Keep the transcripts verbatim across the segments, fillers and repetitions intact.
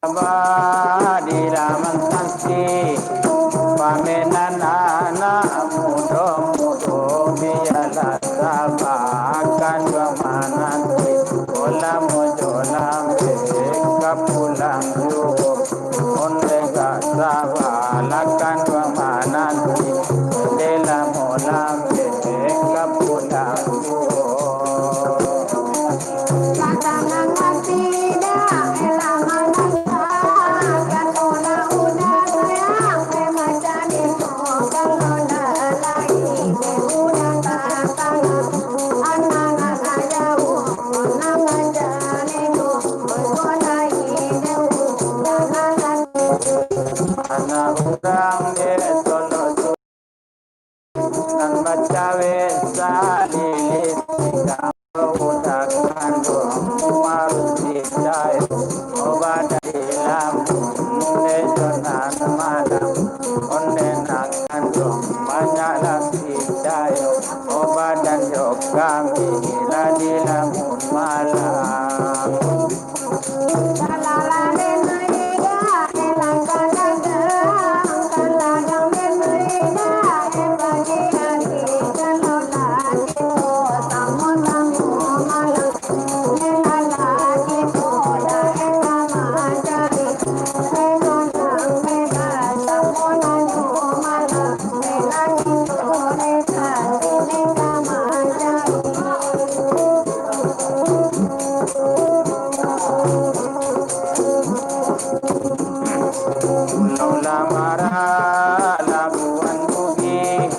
Badilah mantanti, pamenan anak mudo-mudo, bialah sabakan jo mananti. Olah mojo lambek ka pulang juo, ondeh gak sabakan jo mananti. Ondeh lamo lambek ka pulang juo. Anak urang dek Solo nan bacawek salilis, tingga udah kanduang, harus picayo, obat dari lambung, dejo nan malam, ondeh nan kanduang, banyaklah picayo, obat dan jo kami, lah di lamun malam. Pulau Lamara, Labuan Bugih,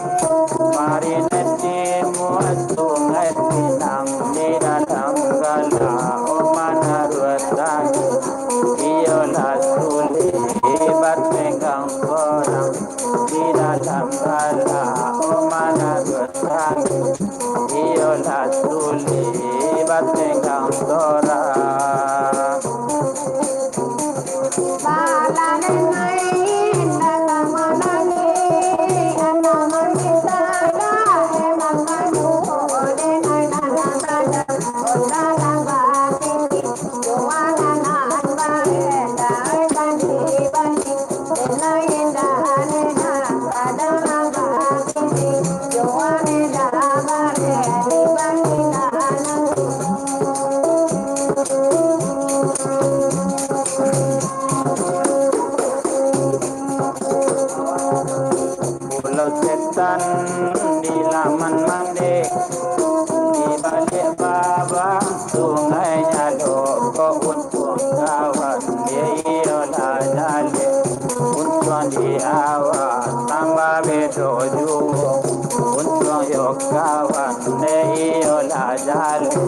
Marineti, Muat Sungai Pinang, di dalam gala, oh, manaruah tangih, iyolah sulik, ibat pegang sorang, di dalam gala, oh, manaruah tangih, iyolah sulik, ibat pegang sorang. Pulau Setan di laman mande, di baliak babang sungai Nyalo, ko untuang kawan dek iyo lah jaleh, untuang di awak tambah bedo juo, untuang yo kawan dek iyo lah jaleh.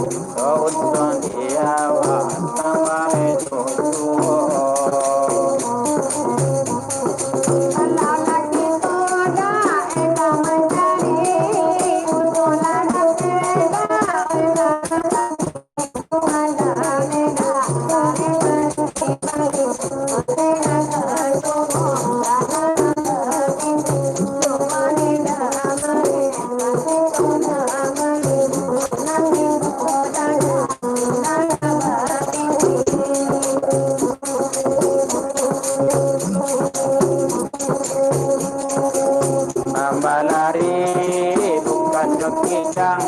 Mambalari bukan jo kidang,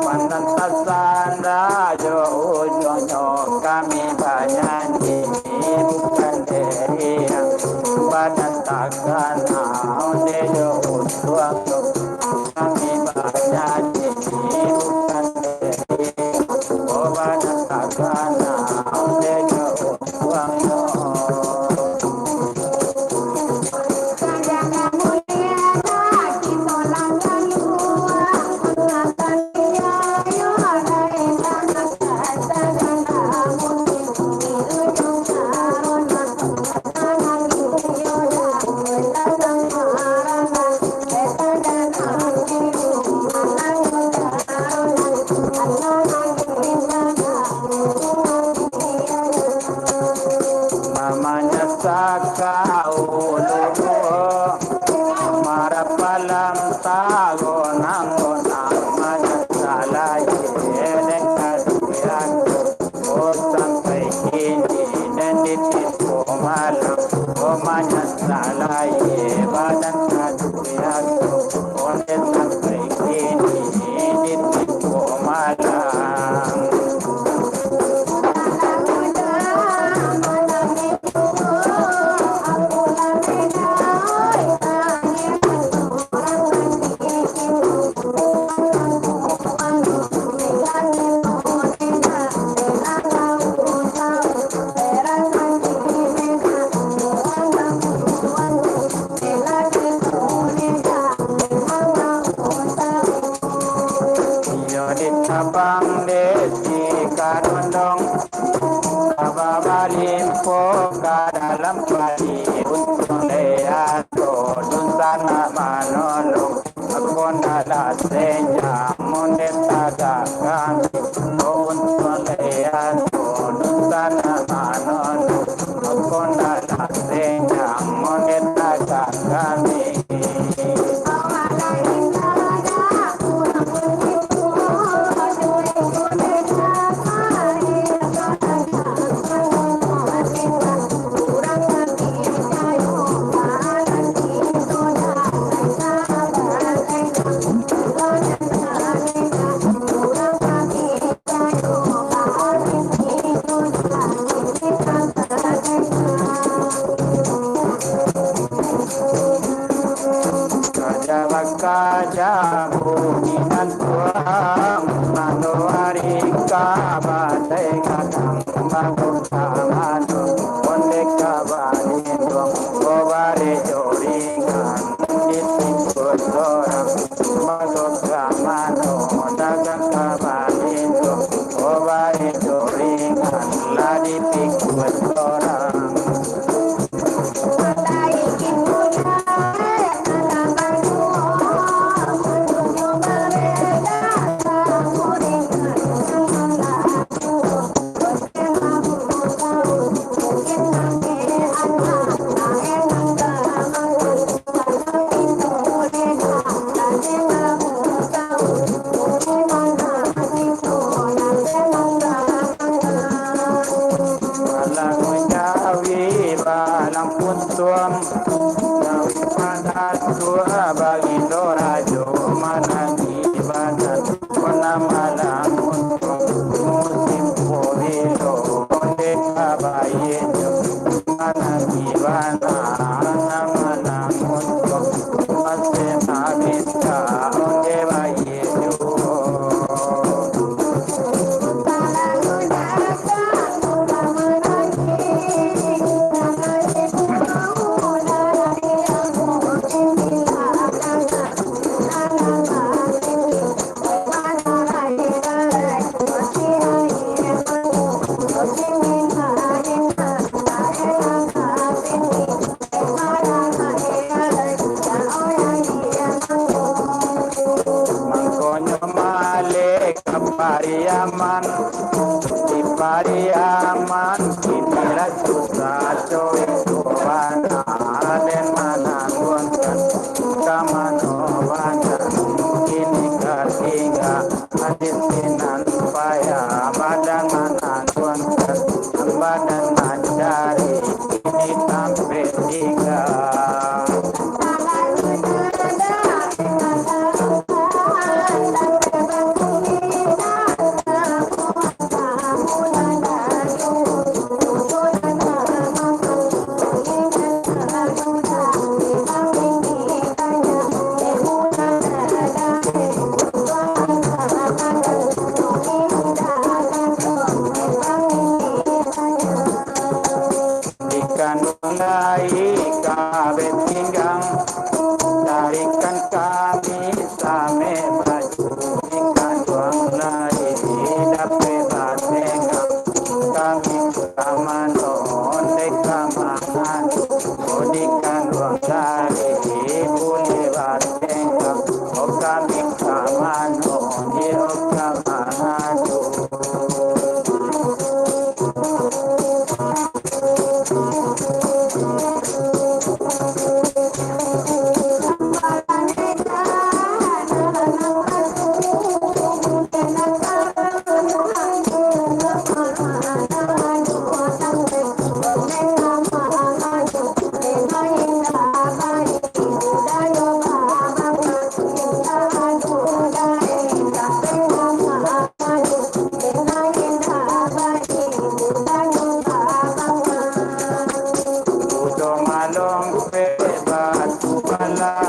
pandan tasanda jo ujuangnyo. Kami banyanyi bukan dek riang, badan takana onde jo untuang tu. Kami banyanyi bukan dek riang, oh, badan takana onde jo untuang tu. Mamanyasaka ulu duo, marapalam tago nanggo namanya salai, dek kasihan, oh, sampai kini, dan di Kadondong, baba balimpo ka dalam padi, untuang dek ado dunsanak manolong. Ako ndak lah senjang, mun dek tagak kami, untuang dek ado dunsanak manolong. Ako ndak lah senjang, mun dek tagak kami. Kaja bakaja bunyi nan tuang, mano ari ka badai gadang, bangun ka mano, onde ka balinduang, ko bare joringan, di tingkun sorang, bangun ka mano, dagang ka balinduang, ko bare joringan, lah di tingkun sorang. Balang jawi, balang puntuang, jawi padatua, bagindo rajo, manangih badan, pona malang untuang, musim pabilo, onde ka baiak jo, manangih bana, malang untuang, masih mabinta, onde baiak. Mangkonyo maleh ka Pariaman, di Pariaman kini lah susah, coek tu bana, den manangguangkan, ka mano bana, kini ka tingga, hati sinan payah, badan manangguangkan, badan mancari, kini tampek tingga. Di kanduang lai ka bapinggang, tarikan kami samek baju. Di kanduang lai dapek batenggang, kami ka mano, onde ka mangadu. Di kanduang lai buliah batenggang, o kami ka mano, iyo ka mangadu. Udo malompek batu bala,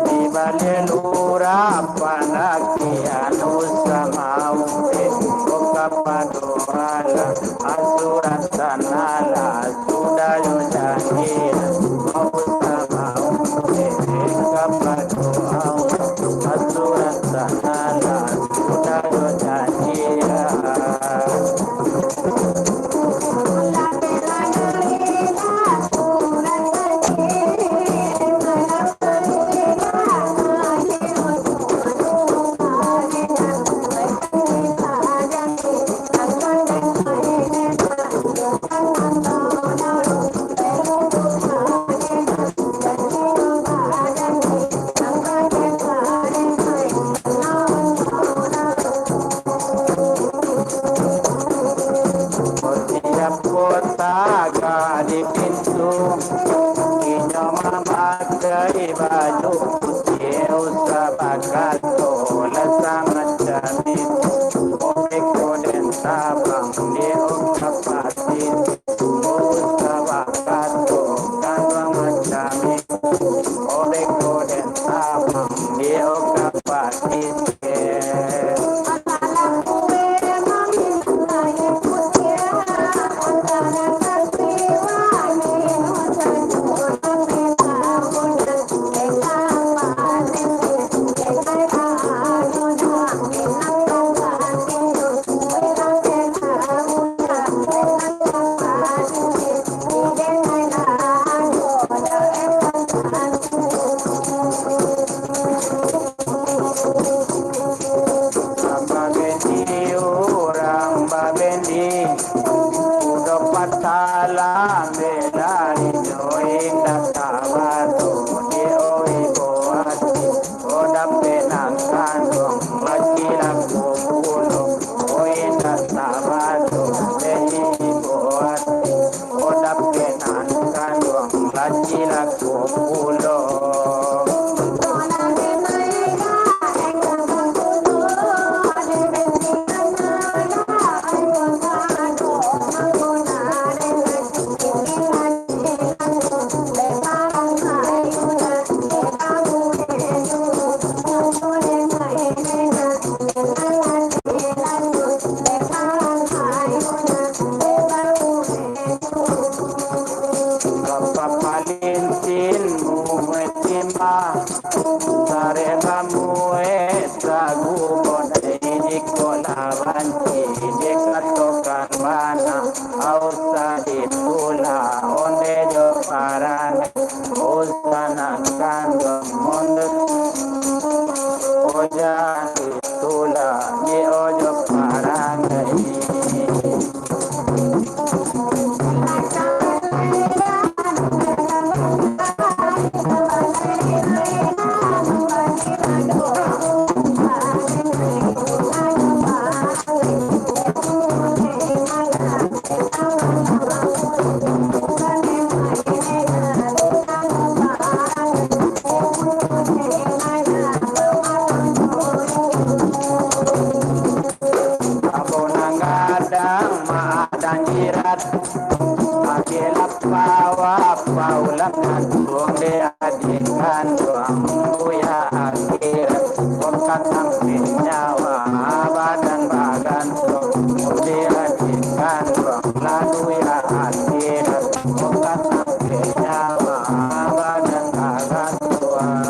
di baleh lurah panakian usah maumpek, o kapado alah asuran tanalah. Sudah yo janji, mau sama umur, eh, kapado Allah, asuran tanalah, sudah yo janji. Satiap kota gadih pintu, inyo mamakai baju putiah, usah bakato lah samacam itu. Obeko den tabang di oka pati, usah bakato kanduang macam itu. Obeko den tabang di oka pati. Babendi urang babendi, kudo patalam belarinyo indak tabatu di oibo ati. Oda penan kanduang laki laku pulo, indak tabatu di oibo ati. Oda penan kanduang laki laku pulo. Bapak palintin muhue timah, sarek bamuhue sagu bonai di kolah banci dikatokan bana, ausa ditulak onde jo parangai, usah nan kanduang mundur, ojan ditulak di ojo parangai. Abo nan gadang maadang jirat, agiah lapau-lapau lah ngantuang dek adiak kanduang, buya akhirat, kok ka tampek nyawa badan bagantuang, dek adiak kanduang lah buya akhirat, kok ka tampek nyawa badan bagantuang.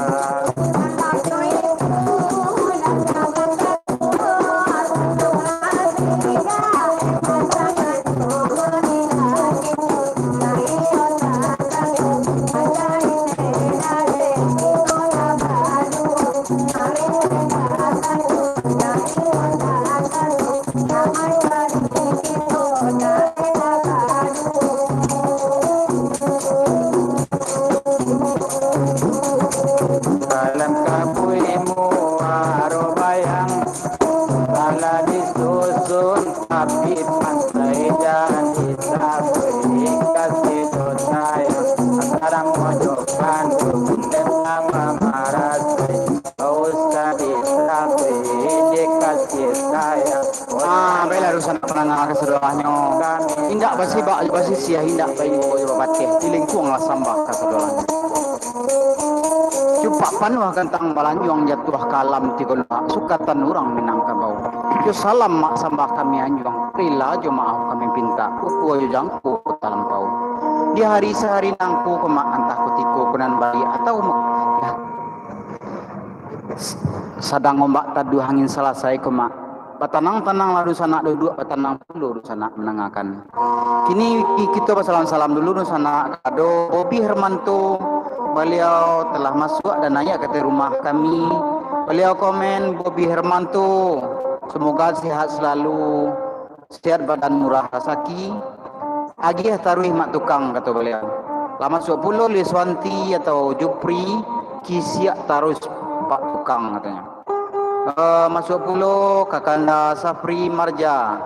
Dalam kabuik muaro bayang, alah disusun tapi pantai, jan disabui kasih jo sayang. Antaro mojokan dek nan mamarasai, usah disabui dek kasih sayang. Ah, baiklah, dunsanak pandanga kasadonyo. Indak basibak jo basisiah, indak bainggo jo bapatih, di lingkuang lah sambah kasadonyo. Cupak panuah gantang balanjuang, jatuah ka alam tigo luhak, sukatan urang Minangkabau. Jo salam mak sambah kami anjuang, rila jo maaf kami pintak, kukua jo jangko kota lampau. Di hari sahari nangko ko mak, antah kutiko ko nan baliak atau mak, sadang ombak taduah angin salasai ko mak, Batanang-tananglah dunsanak duduak, batanang pulo dunsanak mandangakan. Kini ki-, kito basalam-salam dulu dunsanak kapado Bobi Hermanto. Baliau telah masuak dan naiak ka ateh rumah kami. Baliau komen, Bobi Hermanto, semoga sehat selalu, sehat badan murah rasaki, agiah taruih mak tukang, kato baliau. Lah masuak pulo Liswanti atau Jupri, kisiak taruih pak tukang, katonyo. Eh, masuak pulo Kakanda Safri Marja,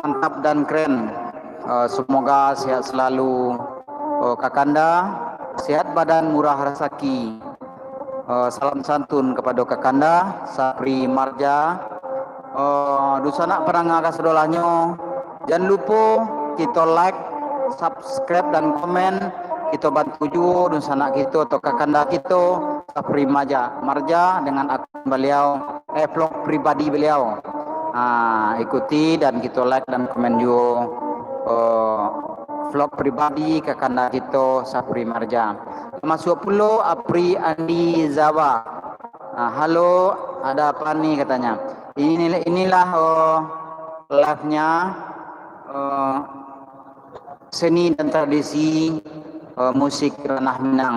mantap dan keren. Eh, semoga sehat selalu. Eh, Kakanda, sehat badan murah rasaki. Eh, salam santun kapado Kakanda Safri Marja. Eh, dunsanak pandanga kasadolahnyo, jan lupo kito like, subscribe, dan komen. Kito bantu juo dunsanak kito atau Kakanda kito, Safri Marja, Marja dengan akun baliau, eh, vlog pribadi baliau. Ah, ikuti dan kito like dan komen juo, eh, vlog pribadi Kakanda kito, Safri Marja. Masuak pulo Apri Andi Zawa. Ah, "Halo, ada apa nih?" katanya. Ini, inilah, oh, live-nya, eh, seni dan tradisi, eh, musik ranah Minang.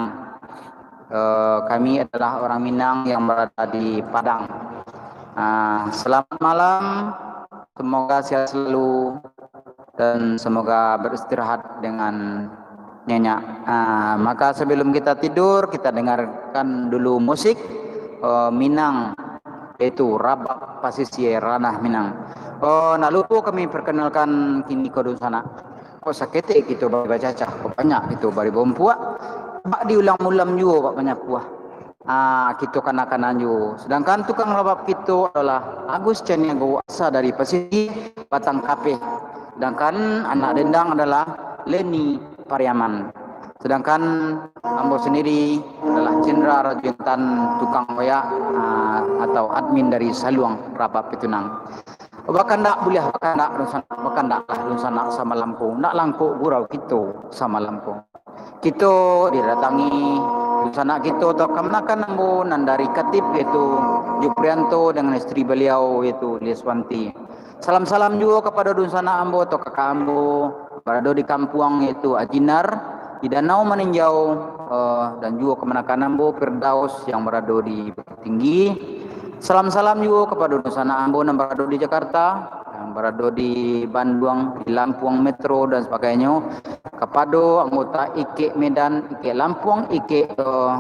Eh, kami adalah orang Minang yang berada di Padang. Ah, selamat malam, semoga sehat selalu dan semoga beristirahat dengan nyenyak. Ah, maka sebelum kita tidur, kita dengarkan dulu musik, eh, Minang, yaitu rabab pasisia ranah Minang. Oh, nak lupo kami perkenalkan kini ko dunsanak. Kok saketek kito bari bacacah, kok banyak kito bari bompuak, bak diulang-ulang juo bak panyapuah. Ah, kito kanak-kanak juo. Sedangkan tukang rabab kito adalah Agus Caniago, asa dari Pasigi, Batang Kapeh. Sedangkan anak dendang adalah Leni Pariaman. Sedangkan ambo sendiri adalah Cendra Rajo Intan, tukang oyak, ah, atau admin dari Saluang Rabab Pitunang. Bakandak buliah, bakandak dunsanak, bakandaklah dunsanak samalam ko. Ndak langkok gurau kito samalam ko. Kito didatangi dunsanak kito atau kamanakan ambo nan dari Katib, yaitu Juprianto dengan isteri baliau, yaitu Liswanti. Salam-salam juo kapado dunsanak ambo atau kakak ambo, barado di kampuang, yaitu Ajinar, di Danau Maninjau, eh, dan juo kamanakan ambo, Firdaus, yang barado di Bukittinggi. Salam-salam juo kapado dunsanak ambo nan barado di Jakarta, yang barado di Bandung, di Lampung Metro, dan sebagainya. Kapado anggota Ikek Medan, Ikek Lampung, Ikek, eh,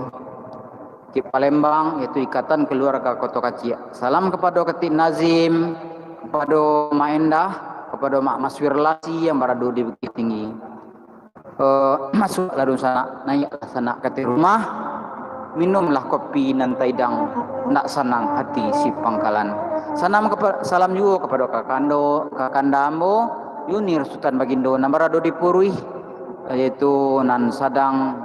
Ikek Palembang, yaitu Ikatan Keluarga Koto Kaciak. Salam kapado Katib Nazim, kapado Mak Endah, kapado Mak Maswir Lasi yang barado di Bukittinggi. Eh, masuaklah dunsanak, naiaklah sanak ka ateh rumah, minumlah kopi nan taidang, ndak sanang hati si pangkalan. Sanam kapa-, salam juo kapado kakando, kakanda ambo, Yunir Sutan Bagindo nan barado di Puruih, yaitu nan sadang,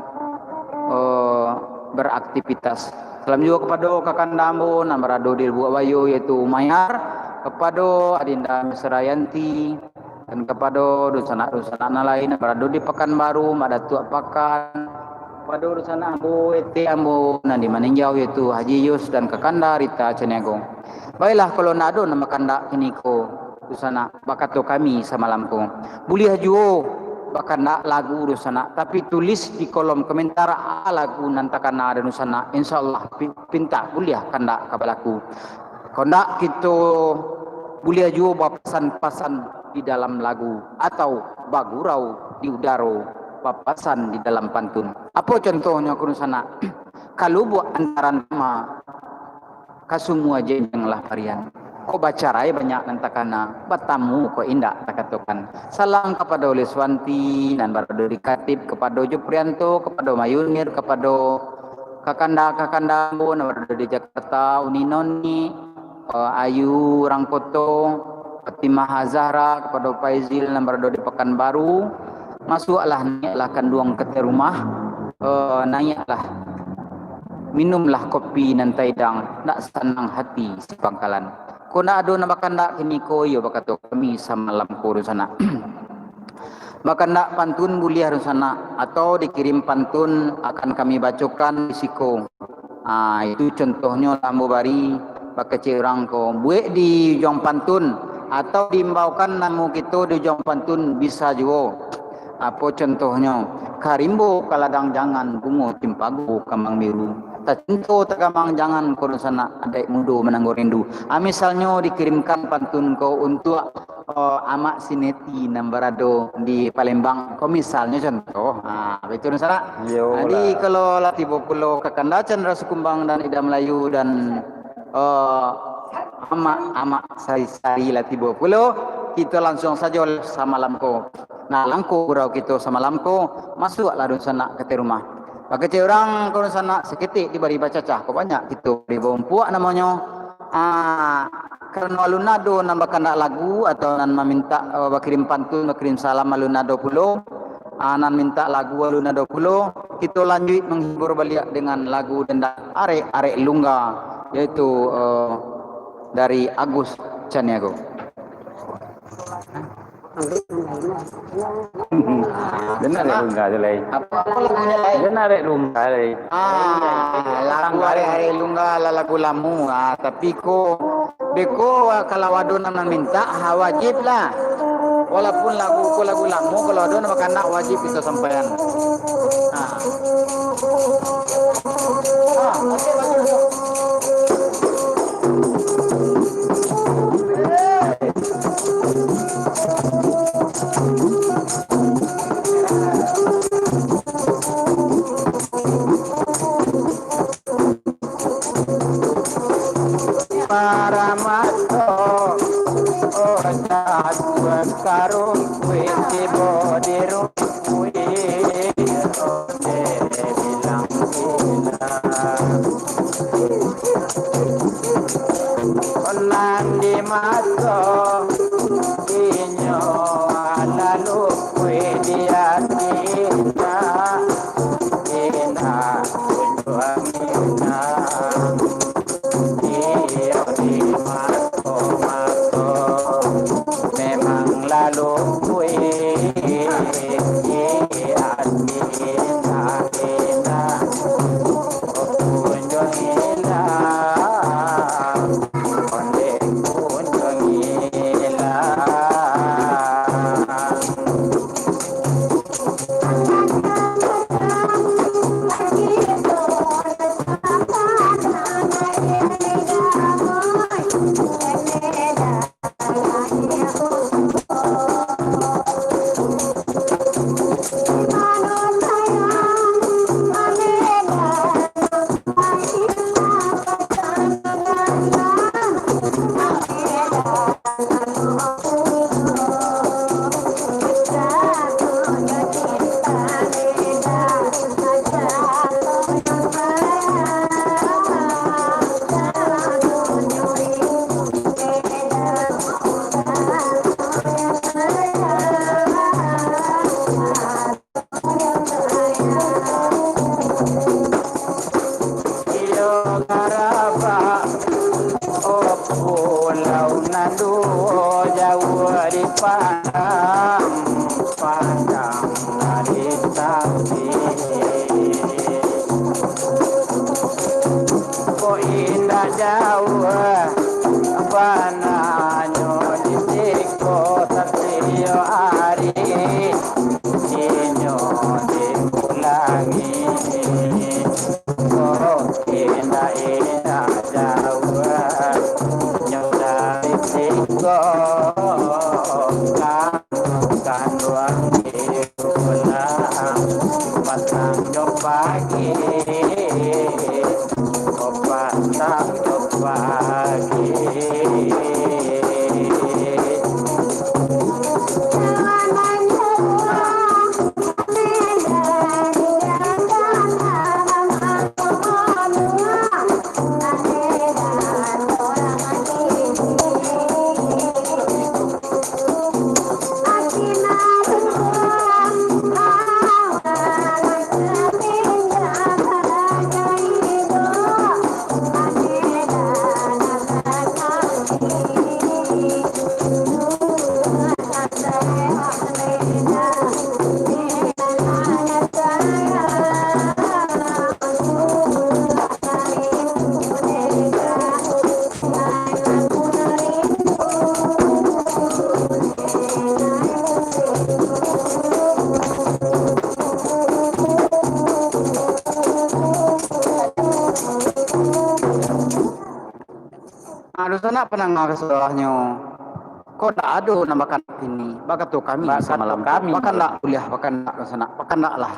eh, beraktivitas. Salam juo kapado kakanda ambo nan barado di Lubuak Bayo, yaitu Mayar, kapado Adinda Mesrayanti, dan kapado dunsanak-dunsanak nan lain nan barado di Pakanbaru, Mak Datuak Pakan, kapado dunsanak ambo, etek ambo nan di Maninjau, yaitu Haji Yus dan kakanda Rita Caniago. Baiklah, kalau ndak ado nan bakandak kiniko, dunsanak, bakato kami samalam ko. Buliah juo bakandak lagu dunsanak, tapi tulis di kolom komentar a lagu nan takana dek dunsanak. Insya Allah, pi-, pintak buliah kandak ka balaku. Kondak kito buliah juo bapasan-pasan di dalam lagu, atau bagurau di udaro, bapasan di dalam pantun. Apo contohnyo ko dunsanak? Ka Lubuak Antaran Rama, ka sumua jenjang lah parian. Kok bacarai banyak nan takana, batamu kok indak takatokan. Salam kapado Liswanti nan barado di Katib, kapado Juprianto, kapado Mayunir, kapado kakanda-kakanda ambo nan barado di Jakarta, Uni Noni, eh, Ayu Rangkoto, Fatimah Azahra, kapado Faizil nan barado di Pakanbaru. Masuaklah, naiaklah kanduang ka ateh rumah, eh, naiaklah, minumlah kopi nan taidang, ndak sanang hati si pangkalan. Kok ndak ado nan bakandak kiniko, iyo bakato kami samalam ko dunsanak. Bakandak pantun buliah dunsanak, atau dikirim pantun akan kami bacokan di siko. Ah, itu contohnyo lah ambo bari, Bakecek urang ko, buek di ujuang pantun, atau diimbaukan namo kito di ujuang pantun bisa juo. Apo contohnyo? Ka rimbo ka ladang jangan, bungo cimpago kamang biru. Tacinto tagamang jangan, ko dunsanak, adaik mudo mananggo rindu. Ah, misalnyo dikirimkan pantun ko untuak, eh, Amak Sineti nan barado di Palembang. Ko misalnyo contoh. Ha, baitu dunsanak. Iyolah. Jadi, kalau lah tibo pulo Kakanda Chandra Sikumbang dan Ida Melayu dan eh, amak-amak sari-sari lah tibo pulo, kito lansuang sajo lah samalam ko. Nah, langkok gurau kito samalam ko, masuaklah dunsanak ka ateh rumah. Bakecek urang ko dunsanak, saketek dibari bacacah, ko banyak kito dibari baumpuak namonyo. Ah, karano alun ado nan bakandak lagu atau nan mamintak, eh, bakirim pantun, bakirim salam alun ado pulo. Ah, nan mintak lagu alun ado pulo, kito lanjuik manghibur baliak dengan lagu dendang arek-arek Lungga, yaitu, eh, dari Agus Caniago. Dendang arek Lungga tu lai. Apo, apo lagunyo lai? Dendang arek Lungga lai. Ah, lagu arek-arek Lungga lah lagu lamo. Ah, tapi ko Beko, kalau ado nan mamintak, ha, wajib lah. Walaupun lagu ko lagu lamo, kalau ado nan bakanak, wajib kito sampaian. Ha. Ha, oke, bagus. Paramato, oh, jatuah karung kuih tibo di rumpuih, oh, bilang bilang. Nan di mato inyo lalu kuih di atina. Inah, kunjuang inah. Iyo di mato-mato, memang lalu kuih. Inah, inah, kunjuang inah. Ondeh kunjuang inah. Iyo garabak, oh pulau nan duo, jauah dipandang, pandang di tapi. Ko indak jauah, bananyo di siko satio ari. Inyo dipulangi, ko indak-indak jauah, nyo dari siko kanduang dipulang, patang jo pagi. Dunsanak pandanga kasadonyo, kok ndak ado nan bakandak kini, bakato kami samalam tu, bakandak buliah, bakandak dunsanak, bakandaklah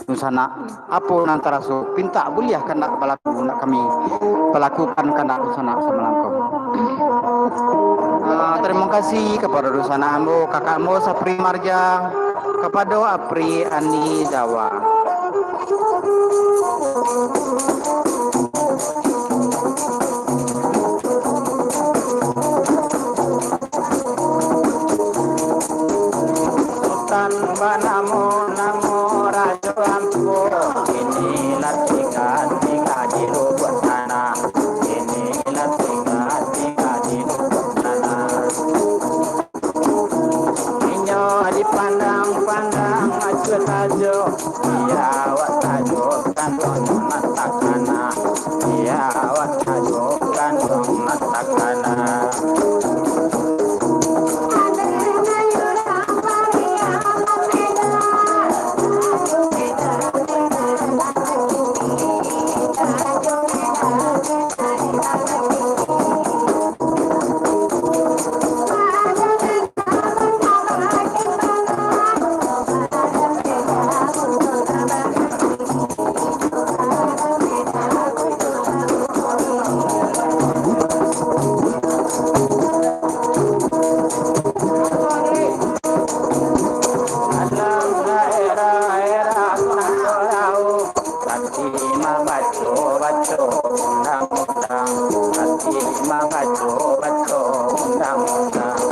dunsanak, apo nan taraso, pintak buliah kandak balaku, nak kami balakukan kandak dunsanak samalam ko. Ah, tarimo kasih kapado dunsanak ambo, kakak ambo Sapri Marja, kapado Apri Andi Dawa. Sutan banamo-namo Rajo Ampo, kini lah tingga-tingga di lubuak tanah, kini lah tingga-tingga di lubuak tanah. Inyo dipandang-pandang acuah sajo, di awak sajo kanduang nan takana, di awak sajo kanduang nan takana. Alam daerah-daerah Sangko Rauh, Ati mambaco-baco undang-undang, ati mambaco-baco undang-undang.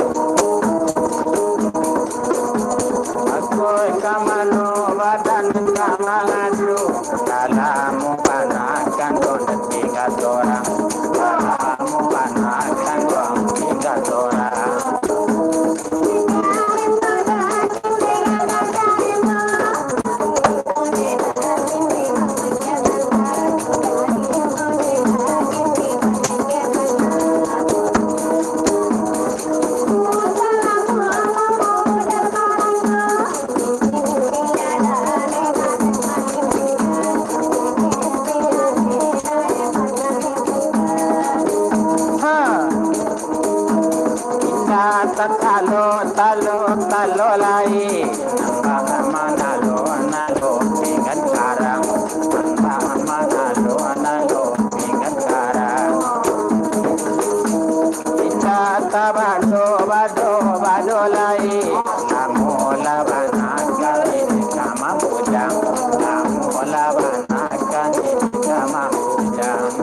Bakoi ka mano badan ka mangadu, kalau mukanakan don tingga sorang, kalau mukanakan don tingga sorang. Ha. Indak tatalo, talo, talo lai. Nambah manalo, nalo pinggan karang. Nambah manalo, nalo pinggan karang. Indak tabado, bado, bado lai. Lamo lah bana kami ka mambujang. Lamo lah bana kami ka mambujang.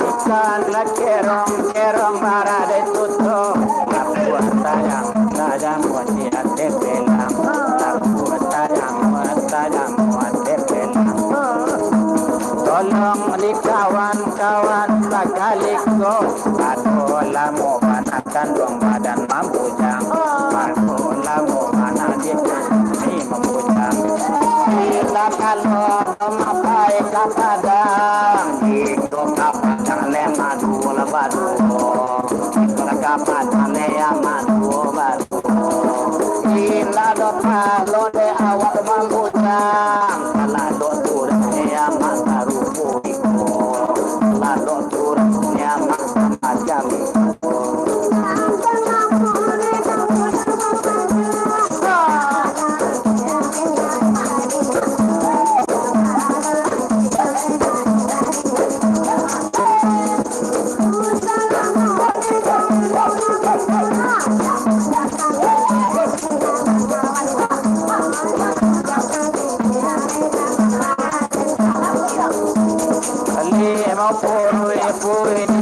Ikan lah kerong-kerong barade tuto, labuah sayang tajam buat di ate pelang, labuah sayang buat tajam buat di pelang. Tolong di kawan-kawan sakali ko, ado lamo bana kanduang badan mambujang, ado lamo bana di kami mambujang. Kita kalau mapai ka Padang, iko ka Padang le madu lah baduo, iko ka Padang le madu baduo. Indak doh, kalau dek awak mambujang, kalau dek turun, ya, mak tarubu iko, kalau dek turun, ya, mak macam iko.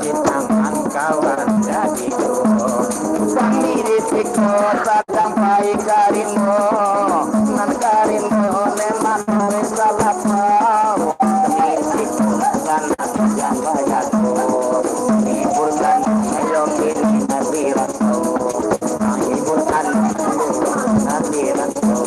Di tangan kawan jadi duo. Kami di siko sadang pai ka rimbo, nan ka rimbo memang wis salapau. Kami di siko sadang jan bajago, hiburkan ayo kini nabi raso. Hiburkan nabi raso.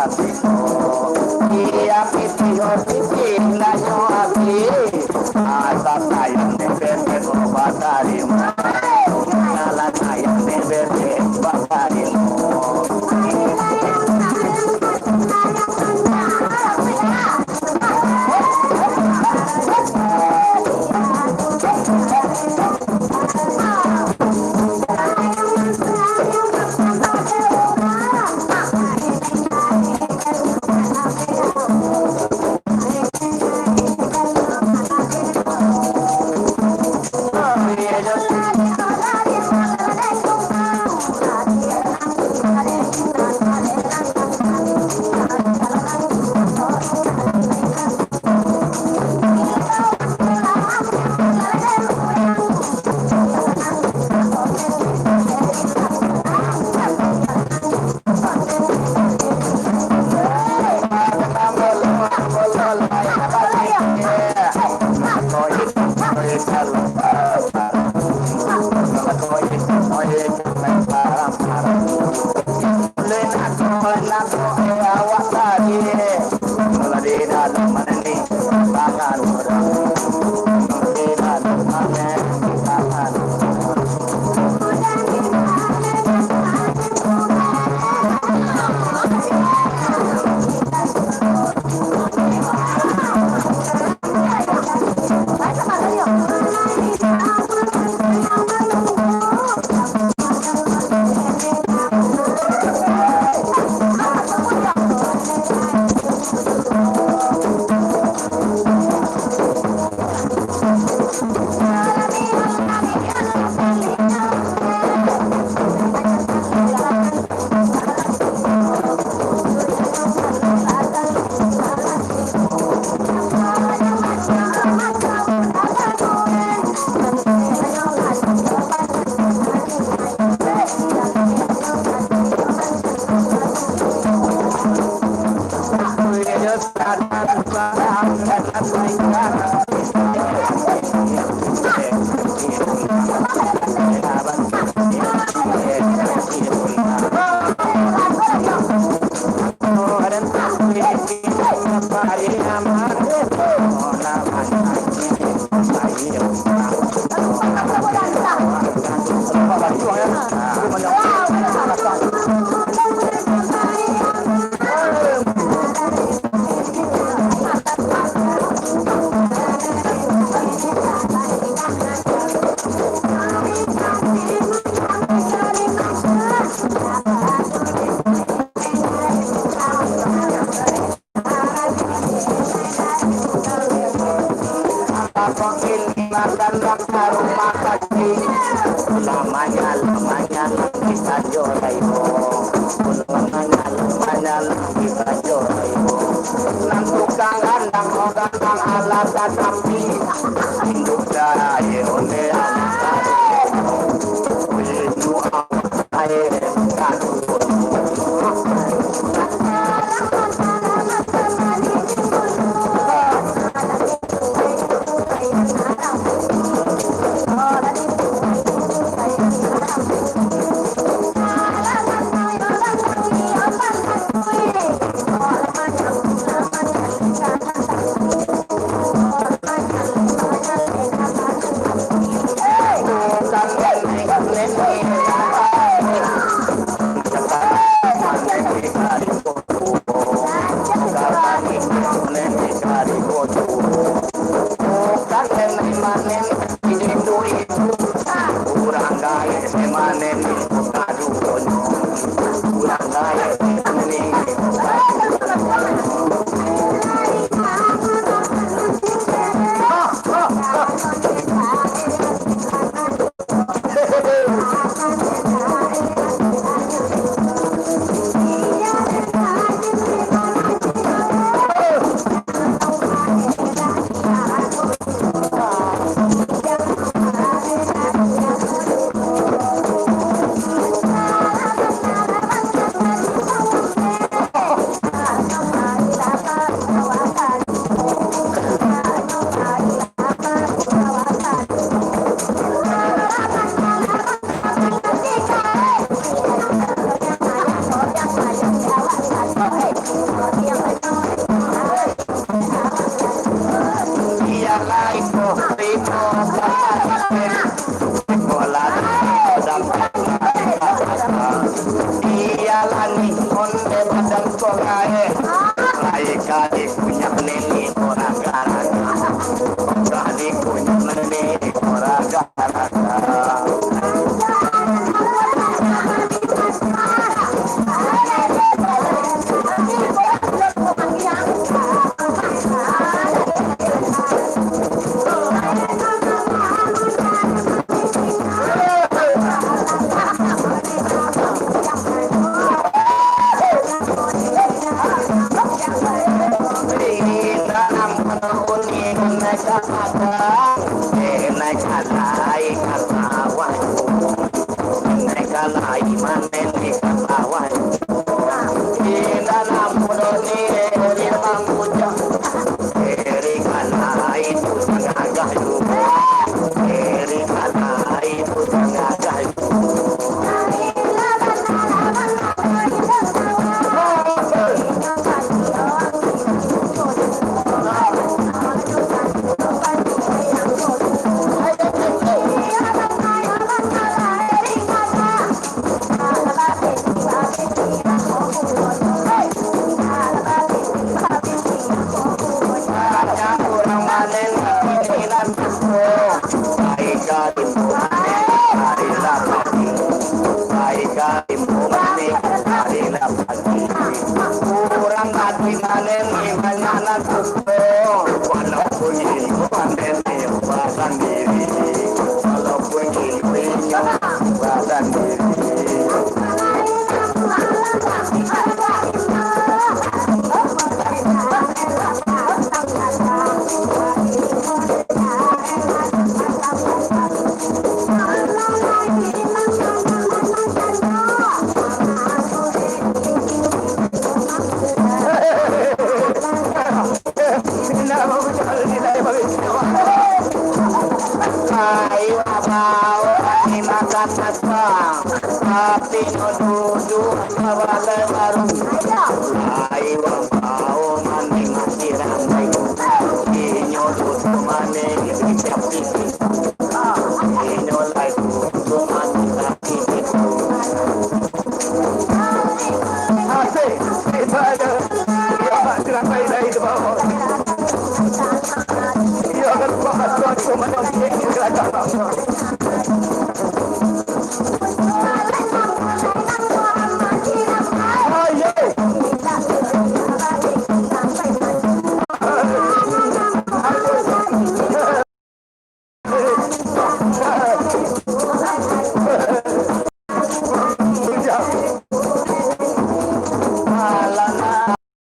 Iya pitih o pitih nanyo abih. Asa sayang dek bebek o batarimo. Dalam sayang dek bebek batarimo. Makan rumah sakit. Lamanya, lamanya, bisa jorai. Lamanya, lamanya, bisa jorai. Nan tukang gandang, oh gandang alat tatapi. Induk daya, onde alat tatapi. Rindu awak. Lai ka dikunyah nini ko raga-raga. Ka dikunyah nini ko raga-raga. Urang mati manen, imannya nan kukuh. Walaupun inyo manen, inyo basandiri. Walaupun inyo, inyo basandiri. Ai, wabao, ni makan apa? Tapi nyo duduak sabalai warung. Ai, wabao, mani masih ramai. Inyo duduak mani di tapi. Inyo lai duduak mani tapi. Asik. Kita ada. Dia tak silakai dari bawah. Dia akan buat tuan komandan tinggi kerajaan. Ayo.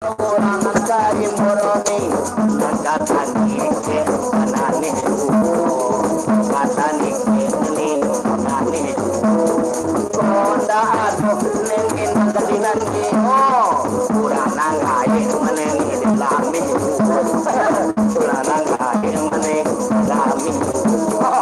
Urang kain boroni, nan katani kek, tanani kuko, katani kek, ni tanani kuko. Konda ado nengin nan kadinan ni, oh, urang nan kain manengin di lami kuko. Urang nan kain manengin di lami kuko.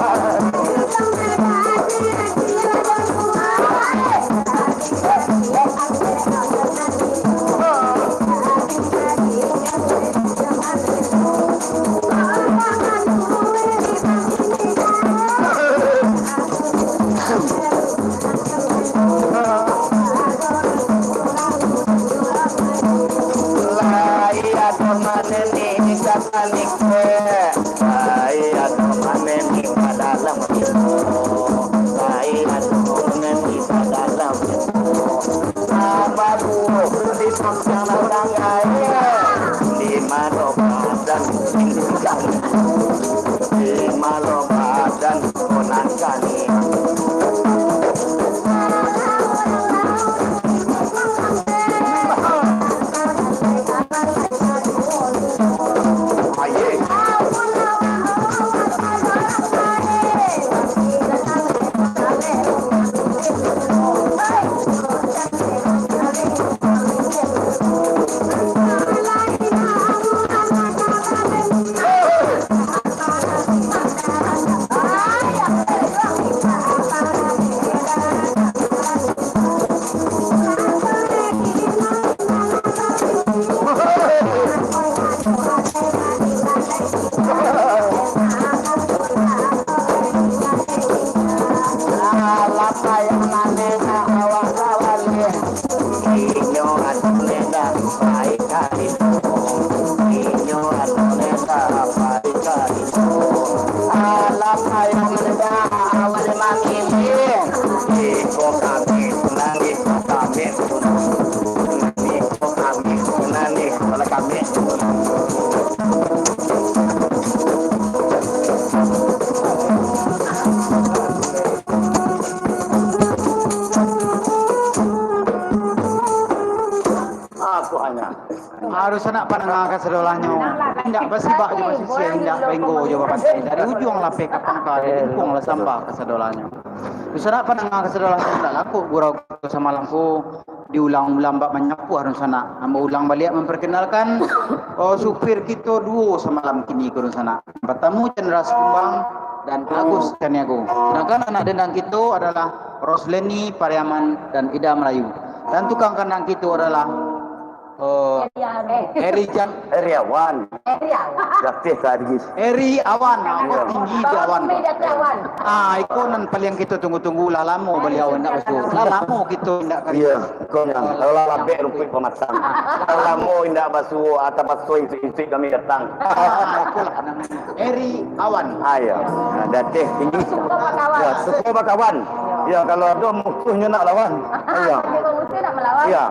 Lai ado maneni ka tanikek. Lai ado maneni ka dalam ilmu. Lai ado maneni ka dalam ilmu. Apa buah di pangkang urang kaya? Di mano badan tinggi kami? Di mano badan konan kami? Aye. Inyo atau nenda apa dikali. Alam ayo meledak, awan makin. Iko kami, nang iko kami. Iko kami, nang iko kami. Aku hanya. Harus anak pandanga kasadolahnyo. Indak basibak jo basisia, indak bainggo jo babantai. Dari ujuang lapeh ka pangka, dari lingkuang lah sambah kasadolahnyo. Harus anak pandanga kasadolahnyo, indak laku gurau samalam ko diulang-ulang bak manyapu harus anak. Ambo ulang baliak mamparkenalkan, oh, supir kito duo samalam kini ko harus anak. Pertamo Chandra Sikumbang dan Agus Caniago. Sedangkan anak dendang kito adalah Rosleni Pariaman dan Ida Melayu. Dan tukang kandang kito adalah, eh, Eri Jan-, Eri Awan. Eri Awan. Jatih tadi. Eri Awan, ah, tinggi di awan. Ah, iko nan paliang kito tunggu-tunggu, lah lamo baliau indak basuo. Lah lamo kito indak ka. Iyo, iko nan. Kalau lah labek rumpuik pamatang. Lah lamo indak basuo, atau basuo insuik-insuik kami datang. Ah, ikolah namanya. Eri Awan. Ah, iyo. Nah, jatih tinggi. Suko bakawan. Iyo, suko bakawan. Iyo, kalau ado musuahnyo nak lawan. Iyo. Kalau musuah nak malawan. Iyo.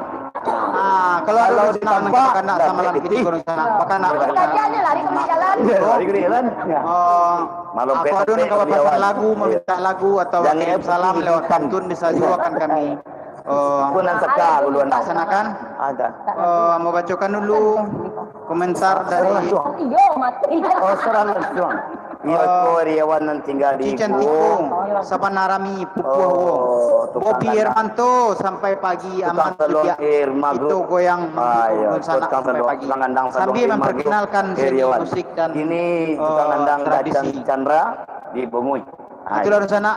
Ah, kalau ado ditantang bakanak samalam kini, kalau ditantang bakanak. Kalau ditantang, lari ke jalan. Iyo, lari ke jalan. Iyo. Oh, malam aku ado nan ka bapasan lagu, mamintak lagu, atau bakirim salam lewat pantun, bisa juo kan kami, eh, pun nan saka dulu, anak. Laksanakan. Ada. Eh, mau bacokan dulu komentar dari. Iyo, mati. Oh, salah langsung. Iyo, eh, ko Riawan nan tingga di Cicen Tiko, Sabana Rami, Pupuah Uwo. Oh, tukang Bobi kandang. Hermanto, sampai pagi. Tukang aman salon tidak. Air Maghrib. Itu goyang. Ah, iyo, dunsanak tukang sampai salon, pagi. Tukang kandang salon. Sambil air Maghrib. Memperkenalkan seni Riawan. Musik dan, ini, eh, tukang kandang tradisi. Gacan Chandra di Bungui. Ah, itulah iyo. Dunsanak.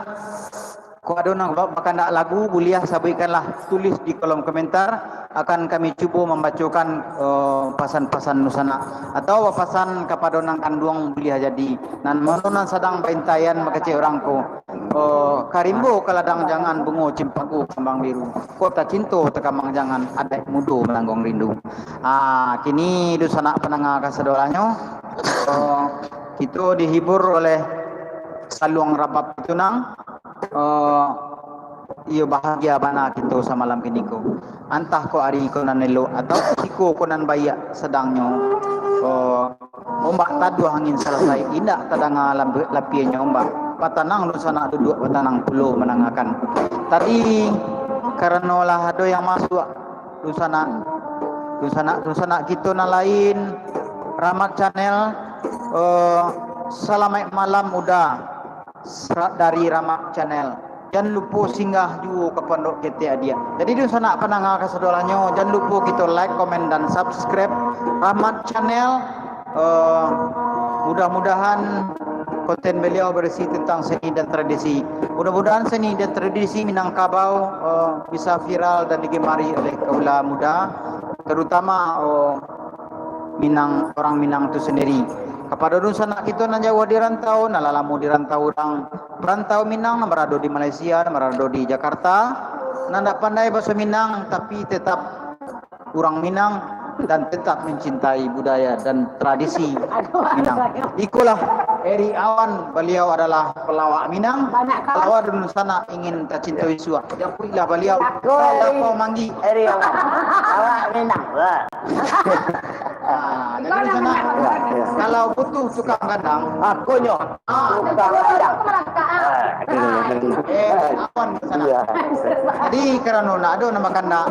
Kok ado nan ba-, bakandak lagu, buliah sabuikkanlah, tulis di kolom komentar, akan kami cubo mambacokan, eh, pasan-pasan dunsanak, atau bapasan kapado nan kanduang buliah jadi, nan mano nan sadang baintaian bakecek urang ko, eh, ka rimbo ka ladang jangan, bungo cimpago kambang biru, kok tacinto takambang jangan, adaik mudo manangguang rindu. Ah, kini dunsanak pandanga kasadolahnyo, eh, kito dihibur oleh saluang rabab itu nang, eh, iyo bahagia bana kito samalam kini ko. Antah kok ari ko nan elok, atau kutiko ko nan baiak, sadangnyo, eh, ombak taduah angin salasai, indak tadanga lambe-, lapiahnyo ombak. Batanang dunsanak duduak, batanang pulo mandangakan. Tadi, karano lah ado yang masuak, dunsanak, dunsanak, dunsanak kito nan lain, Rahmat Channel, eh, salamaik malam Uda, sa-, dari Rahmat Channel. Jan lupo singgah juo ka pondok ketek adiak. Jadi, dunsanak pandanga kasadolahnyo, jan lupo kito like, komen, dan subscribe Rahmat Channel. Eh, mudah-mudahan konten beliau berisi tentang seni dan tradisi. Mudah-mudahan seni dan tradisi Minangkabau, eh, bisa viral dan digemari oleh kaula muda, terutama, eh, Minang, orang Minang tu sendiri. Kapado dunsanak kito nan jauah di rantau, nan lah lamo di rantau urang, perantau Minang nan barado di Malaysia, nan barado di Jakarta, nan dak pandai bahaso Minang, tapi tetap urang Minang dan tetap mencintai budaya dan tradisi Minang. Ikolah Eri Awan, baliau adalah pelawak Minang. Kalau ado dunsanak ingin tacinto isuak, japuiklah baliau. Sapo manggi. Eri Awan. Awak Minang. Wah. Ah, jadi di sana, kalau butuh tukang kandang, akonyo. Ah, tukang kandang. Ah, eh, Awan di sana. Iya. Jadi, karano nak ado nama kandak,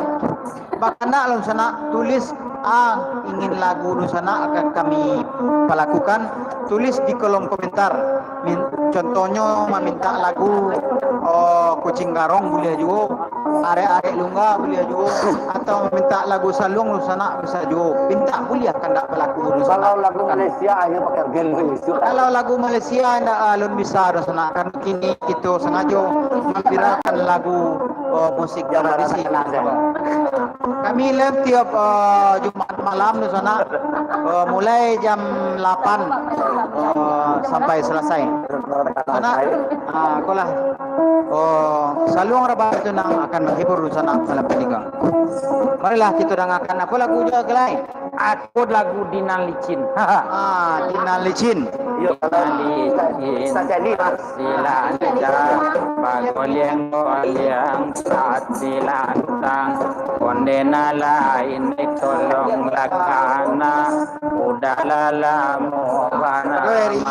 bakandak lah sanak, tulis, ah, ingin lagu tu sanak akan kami palakukan, tulis di kolom komentar. Min-, contohnyo, mamintak lagu, oh, Kucing Garong buliah juo, Arek-arek Lungga buliah juo, atau mamintak lagu Saluang Dunsanak bisa juo. Mintak buliah, kandak balaku Dunsanak. Kalau lagu Malaysia, ayo pakai band Malaysia. Kalau lagu Malaysia, ndak alun bisa Dunsanak. Kan kini kito sangajo mamviralkan lagu, oh, musik tradisi. Kami live tiap, eh, Jumaat malam Dunsanak, eh, mulai jam lapan, eh, sampai selesai. Sanak, ah, ikolah, oh, Saluang Rabab tu nan akan menghibur Dunsanak malam kini ko. Marilah kito dangakan apo lagu jo, Gelai? Ako lagu Dinan Licin. Ah, Dinan Licin. Yo, Dinan Licin. Sajadi, Mas. Silanta, bagoliang-goliang sasilantang. Onde nan lain ditolong lakana. Udah lah lamo bana. Aduh, Eri,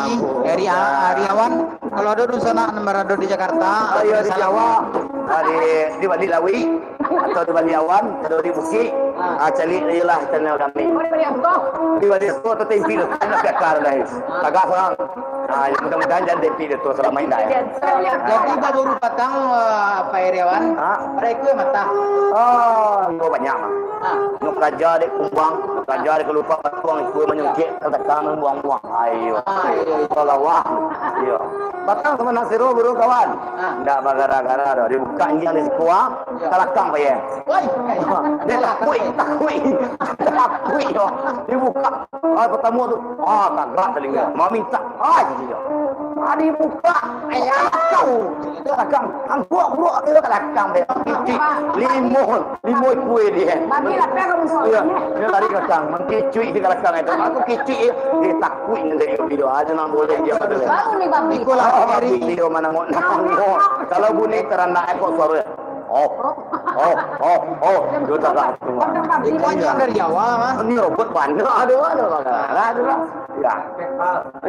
Eri, ah, Ariawan, kalau ada dunsanak nan barado di Jakarta, oh, iyo, di Jawa, ah, di, di Bali Lawi. Atau di Baliawan, atau di Bukik, ah, cari je lah channel kami. Oh, di Baliawan tu? Di Baliawan tu atau tempi tu, kan nak biakar dah. Tagah orang. Ah, ya, mudah-mudahan jangan tempi dia tu selama ini dah, ya. Jadi, baburu patang, eh, Pak Iriawan, ah, pada ikua matah. Oh, ikua banyak, mah. Ah. Nak karajo dek kumbang, nak karajo dek kalupak batuang, ikua manyungkik, katakang buang-buang. Ayo. Ah, iyo, iyo. Kalau wah. Iyo. Patang samo nasi buru, kawan. Ah. Ndak bagara-gara doh. Dibuka anjiang di siko, ah. Yo. Kalakang payah. Woi. Dia takuik, takuik. Takuik, yo. Dibuka. Ah, partamo tu. Ah, tagak talingo. Mamintak. Ah, iyo. Ah, dibuka. Ayah. Kalakang. Angkuak buruak tu kalakang payah. Titik. Limo. Limo ikua dia. Babi lapeh kamu semua. Iyo. Dia tarik kalakang. Mangkicuik di kalakang itu. Aku kicuik, eh. Dia takuik nanti video. Ada nang boleh dia pada. Baru ni babi. Iko lah, ah, babi. Video manangok-nangok. Kalau bunyi taranak, eh, kok suara. Oh, oh, oh, oh, duo tagak tu. Iko anjiang dari Jawa, mah. Ini robot banyak, ada, ada, ada, ada, ada. Ya.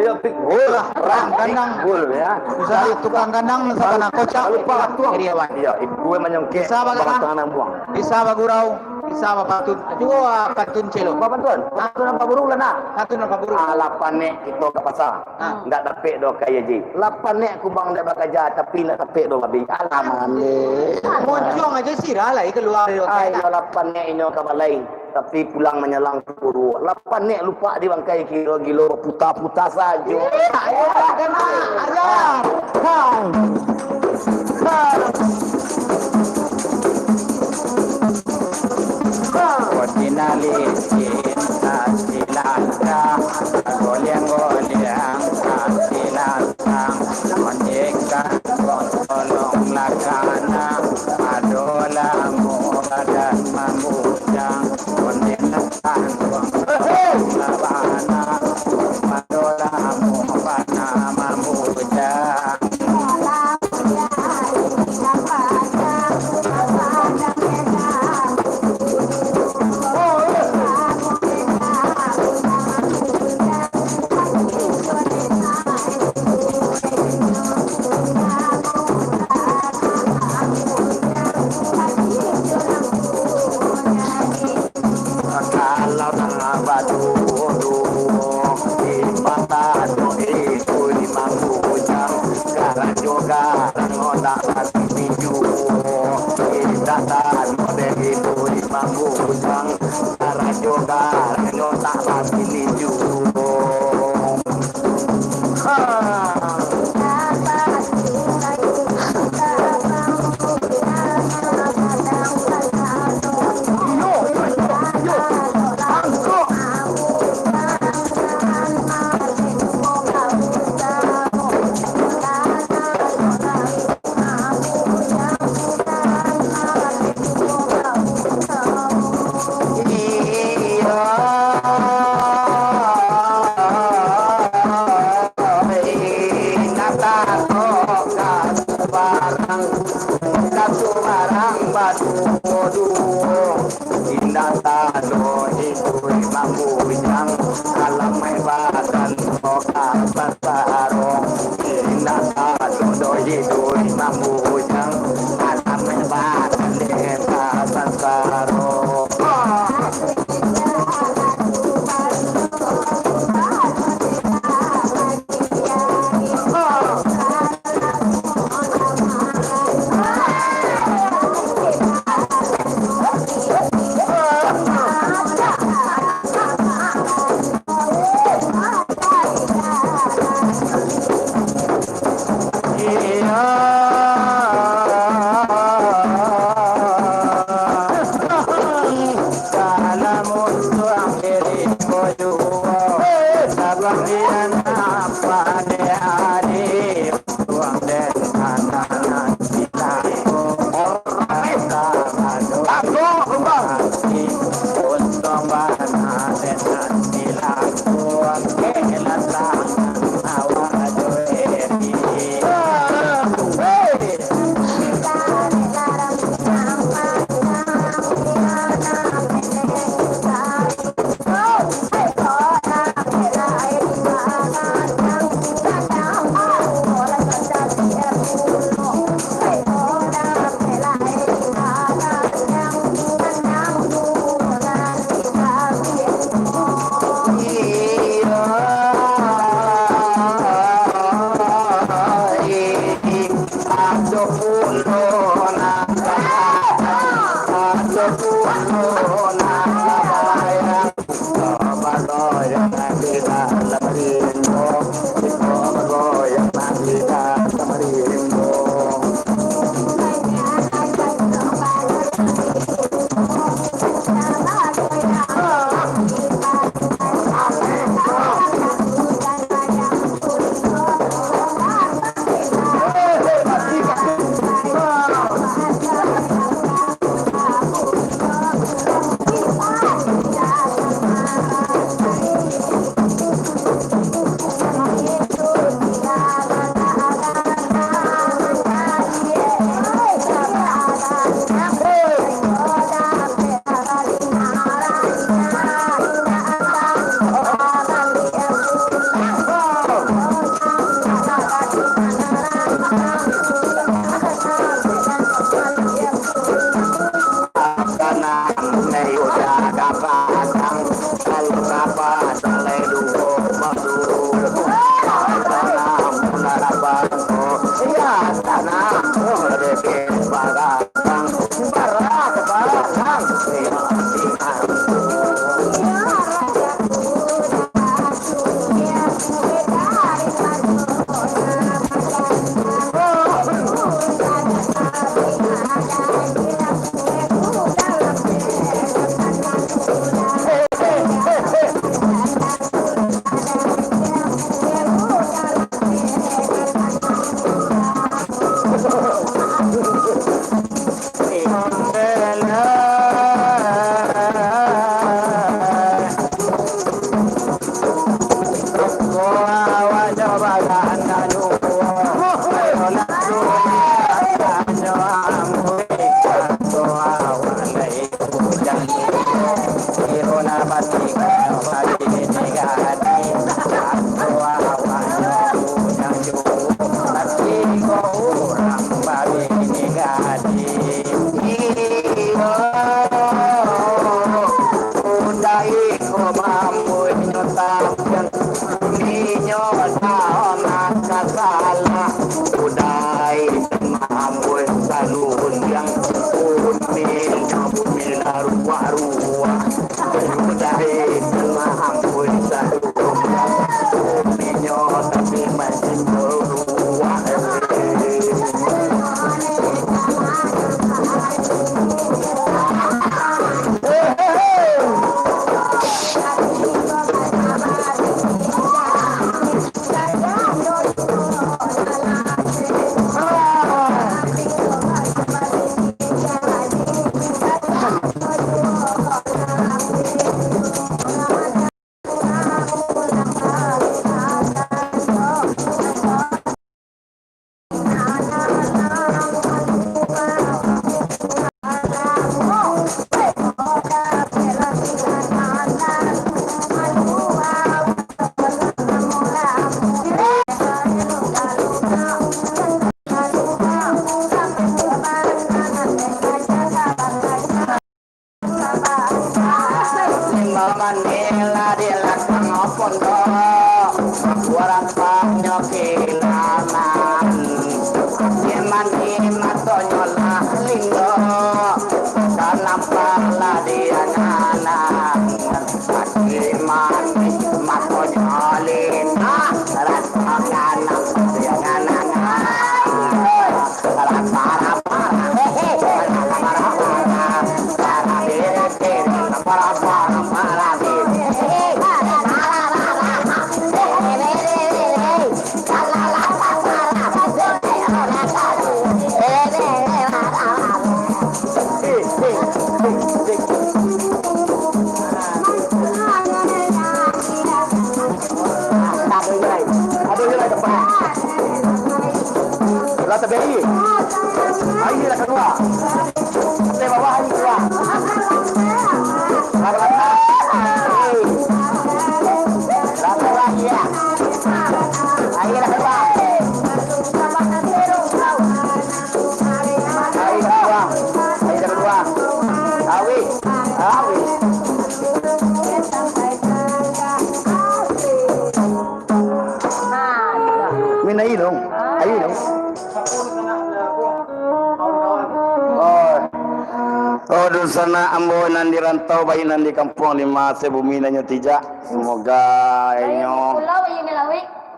Ya, pitbull lah. Tukang kandang. Pitbull, ya. Usaha tukang kandang, sabana kocak. Lupa tuang. Iriawan. Ya, ikua manyungkik. Bisa bagalang. Batang nan buang. Bisa bagurau. Bisa bapantun. Cubo, ah, pantun celo. Apa pantun? Pantun apa burung lah, nak? Pantun apa burung? Alah, panek kito ka pasa. Ah. Ndak dapek doh kayo ji. Lah panek kubang ndak bakaja, tapi ndak dapek doh babi. Alah, mane. Muncuang aja sirah lai kalua dari. Ai, lah panek inyo ka balai, tapi pulang manyalang ka puruk. Lah panek lupak di bangkai kiro gilo baputa-puta sajo. Ayo, kena. Ayo. Hai. Hai. Ordinali cinta silangkah, goliang-goliang silantang, ondekan tolong lakana, ado lamo badan mambujang, ondekan tolong labana, ado lamo bana mambujang. Kalau nan baduo-duo, di mata do itu di mambujang, karajo garang otak hati minju. Di data do dek itu di mambujang, karajo garang otak hati minju. Indak tado hidui mambujang, alamai badan toka basaro. Indak tado doh hidui mambujang, alamai badan deka basaro. Udai mambuek salundiang, buminyo bumi laruah-ruah. Udai mambuek salundiang, buminyo tapi makin ruah. Manila di lakang pondok, warapanyo kilanan. Mani matonyo lah lindo, kanampak lah dianganan. Mani matonyo lindo, raso kanampak dianganan. Jadi, ayo lah keluar. Dari bawah ayo keluar. Lah keluar. Hei. Lah keluar, ya. Ayo lah keluar. Ayo lah keluar. Ayo lah keluar. Awih. Awih. Minai dong. Ayo dong. Oh. Oh, dunsanak ambo nan di rantau, baik nan di kampuang lima, sabumi nan nyo tijak. Semoga inyo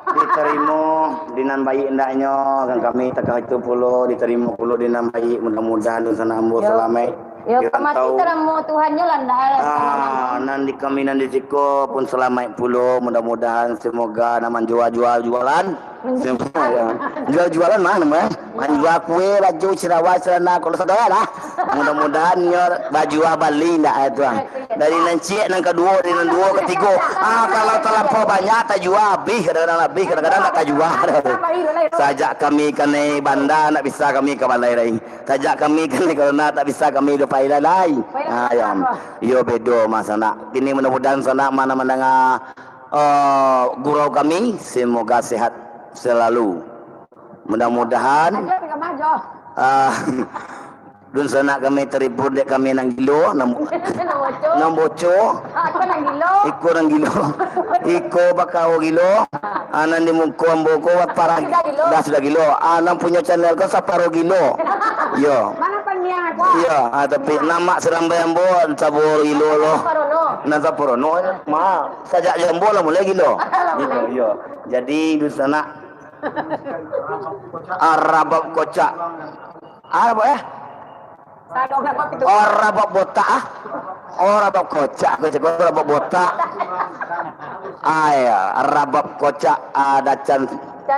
diterimo di nan baik andaknyo, kan kami takah itu pulo diterimo pulo di nan baik. Mudah-mudahan dunsanak ambo salamaik. Yo, di rantau. Mati taramo Tuhannyo lah, ndak lah. Ah, nan di kami nan di siko pun salamaik pulo. Mudah-mudahan semoga nan manjua-jua jualan. Semoga, ya. Jual-jualan mah namanya. Manjua kue, baju, sirawa, celana, kalau sadonyo lah. Mudah-mudahan nyo bajua bali ndak, eh, tuan. Dari nan ciek, nan kaduo, dari nan duo, katigo. Ah, kalau talampau banyak, tajua abih, kadang-kadang abih, kadang-kadang ndak tajua. Sajak kami kanai banda, ndak bisa kami ka balai lai. Tajak kami kanai corona, tak bisa kami doh pai lai. Ah, ya. Iyo, bedo mah sanak. Kini mudah-mudahan sanak ma nan mandanga, eh, gurau kami, semoga sehat selalu. Mudah-mudahan, ah, dunsanak kami terhibur dek kami nan gilo, nan, nan boco. Iko nan gilo. Iko bakau gilo. Ah, nan di muko ambo ko parah. Sudah gilo. Dah sudah gilo. Ah, nan punyo channel ko saparo gilo. Yo. Iyo, ah, tapi namak sirambai ambo sabo gilo lo. Nan saparono. Ma, sajak jo ambo lah mulai gilo. Gilo, yo. Jadi, dunsanak. Arabab kocak. Arabab, eh? Oh, rabab botak, ah. Oh, rabab kocak, kocak, kocak, rabab botak. Ah, ya, rabab kocak, ada Can-,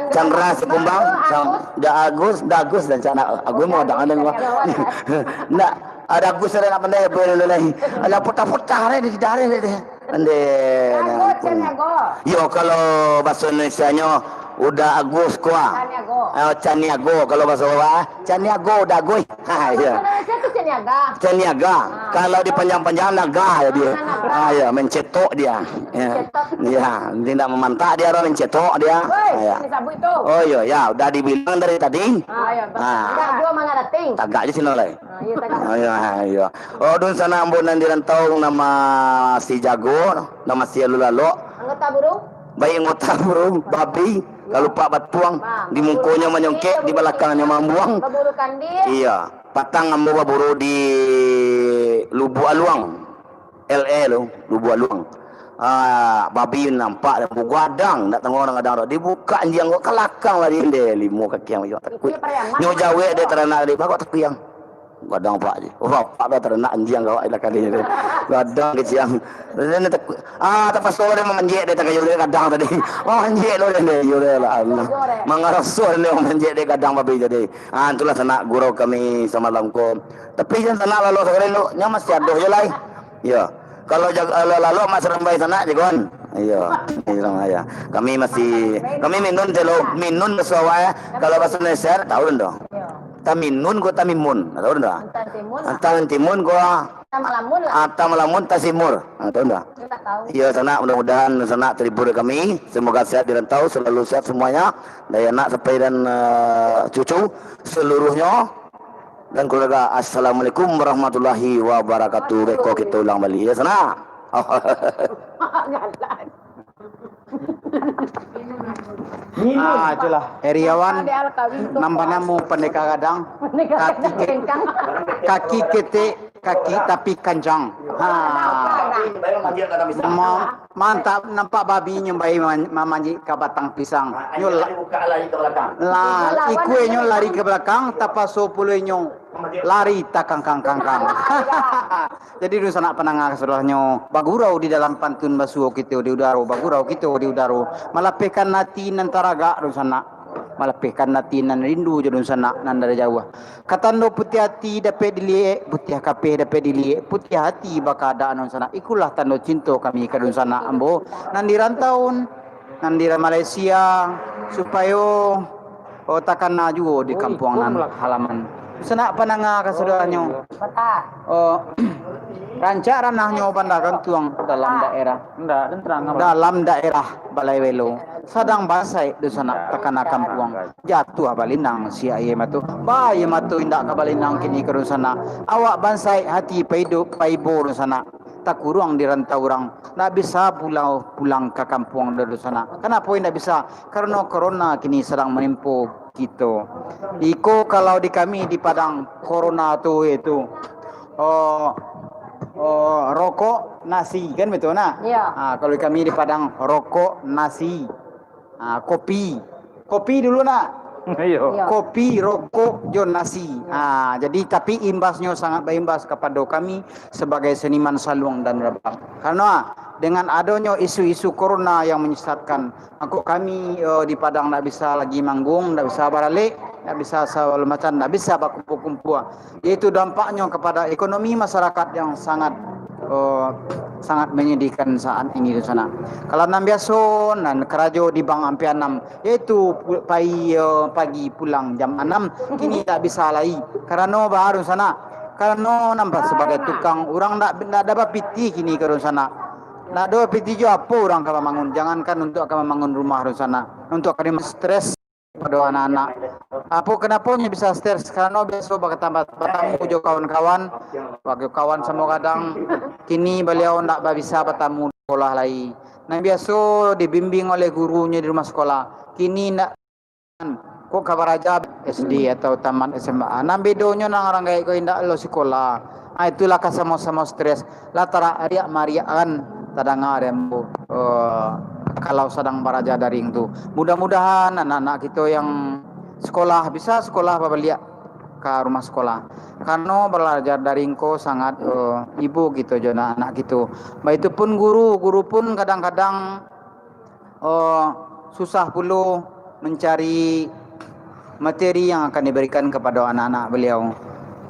Chandra Sikumbang, Agus. Da Agus, Da Agus dan Cak Agus mau ada ada gua. Ndak, ada Agus ada nak pandai apa dulu lai. Ada putah-putah ni di dalam ni. Ande, Caniago, nah, Caniago. Yo, kalau bahaso Indonesianyo, udah Agus kuah. Caniago. Eh, Caniago, kalau bahaso Jawa, Caniago, udah Agus. Ha, iya. Bahaso Indonesia tu Caniaga. Caniaga. Ah. Kalau dipanjang-panjang, naga ya dia. Ah, naga. Ah, ya, mencetok dia. Ya. Mencetok. Ya, tidak memantak dia, orang mencetok dia. Woi, ah, ya. Jangan disebut itu. Oh, iya, ya, udah dibilang dari tadi. Ah, ya, betul. Ah. Tidak dua mangadating. Tagak je sini, lai. Ah, iya, tagak. Ah, iya, iya. Oh, dunsanak ambo nan di rantau, nama si Jago, nama si Alun Lalok. Anggota burung? Baik anggota burung, babi, kalupak batuang, di mukonyo manyongkek, di balakangnyo mambuang. Baburu kandil. Iya, patang ambo baburu di Lubuk Aluang. L A tu, Lubuk Aluang. Ah, babi nampak, dan gadang, ndak tangguang gadang tu. Dibuka anjiang ko, kalakang lari, ndeh, limo kaki yang liwat, takuik. Nyo jawek dek taranak tadi, "Bapak takuik yang." Gadang apak je. Oh, apak dah taranak anjiang kawak lah kali tu. Gadang kecil. Dan dia takuik. Ah, tapaso dia mamanjek dia takayu dia gadang tadi. Oh, manjek lo dia, dia, dia lah Allah. Mangaraso dia mamanjek dia gadang babi tadi. Ah, itulah sanak gurau kami samalam ko. Tapi jan sanak lalu sakali lu, nyo masih adoh je lai. Yo. Kalau jag-, lalu, lalu mak sarambai sanak je, kawan. Iyo. Iyo, ya. Kami masih, kami minun telo, minun baso awak, ya. Kalau bahasa Indonesia, tahu dah. Taminun ko tamimun, tahu dah. Antan timun. Antan timun ko. Antan malamun lah. Antan malamun tasimur. Ah, tahu dah. Iyo, sanak, mudah-mudahan sanak terhibur kami. Semoga sehat di rantau, selalu sehat semuanya. Dari anak sampai dan, eh, cucu seluruhnya. Dan keluarga, assalamualaikum warahmatullahi wabarakatuh. Beko kita ulang balik, ya, sanak. Galak. Ah, itulah. Heriawan, nambah namo Pandeka Gadang. Kaki ke-, kaki ketek, kaki tapi kancang. Ha. Ma-, mantap, nampak babi nyo bai man-, mamanjek ka batang pisang. Nyo la-, lah, ikue nyo lari ka balakang, tapaso pulo inyo lari takangkang-kangkang. Jadi, dunsanak pandanga kasadaroannyo, bagurau di dalam pantun, basuo kito di udaro, bagurau kito di udaro, malapehkan ati nan taragak, dunsanak, malapehkan ati nan rindu jo dunsanak nan dari jauah. Ka tando putiah ati dapek diliek, putiah kapeh dapek diliek, putiah ati bakaadaan, dunsanak. Ikulah tando cinto kami ka dunsanak ambo nan di rantau, nan di Malaysia, supayo Oh, takana juo di kampuang nan halaman. Sanak pandanga kasadonyo. Oh, rancak ranahnyo Banda Gantuang dalam daerah. Dalam daerah Balai Welo. Sadang bansaik dunsanak takana kampuang. Jatuah balinang si aia mato. Ba aia mato indak ka balinang kini ka dunsanak. Awak bansaik hati paido paibo dunsanak. Takuruang di rantau urang. Ndak bisa pulang, pulang ka kampuang dunsanak. Kanapo indak bisa? Karano korona kini sadang manimpo kito. Iko kalau di kami di Padang, korona tu itu, oh, oh, rokok, nasi, kan betul, nah? Iya. Ah, kalau di kami di Padang, rokok, nasi, ah, kopi. Kopi dulu, nak? Iyo. Iya. Kopi, rokok, jo nasi. Ah, jadi, tapi imbasnyo sangat baimbas kapado kami sabagai seniman saluang dan rabab. Karano, ah, dengan adonyo isu-isu korona yang menyesatkan, mako kami, eh, di Padang ndak bisa lagi manggung, ndak bisa baralek, ndak bisa sagalo macam, ndak bisa bakumpua-kumpua. Yaitu dampaknyo kepada ekonomi masyarakat yang sangat, eh, sangat menyedihkan saat ini dunsanak. Kalau nan biaso, nan karajo di bank ampia anam, yaitu pu-, pai, eh, pagi pulang jam anam, kini ndak bisa lai. Karano baru sana, karano nampak sebagai tukang, urang ndak, ndak ada bapiti kini ka dunsanak. Ndak ado piti jo apo urang ka mambangun, jangankan untuak ka mambangun rumah dunsanak, untuak ka di-, stres pado anak-anak. Apo, kanapo nyo bisa stres? Karano biaso bakatamba-, batamu jo kawan-kawan, bagi kawan samo gadang, kini baliau ndak babisa batamu di sekolah lai. Nan biaso dibimbing oleh gurunyo di rumah sekolah, kini ndak. Kok ka baraja S D atau tamat S M A. Nan bedonyo nan urang gaek ko indak lo sikola. Ah, itulah ka samo-samo stres. Lah tarak ariak mariak kan tadanga dek ambo, eh, kalau sadang baraja daring tu. Mudah-mudahan anak-anak kito yang sekolah bisa sekolah babaliak ka rumah sekolah. Karano baraja daring ko sangat, eh, ibo kito jo anak-anak kito. Baitupun guru, guru pun kadang-kadang oh, susah pulo mancari materi yang akan diberikan kapado anak-anak baliau.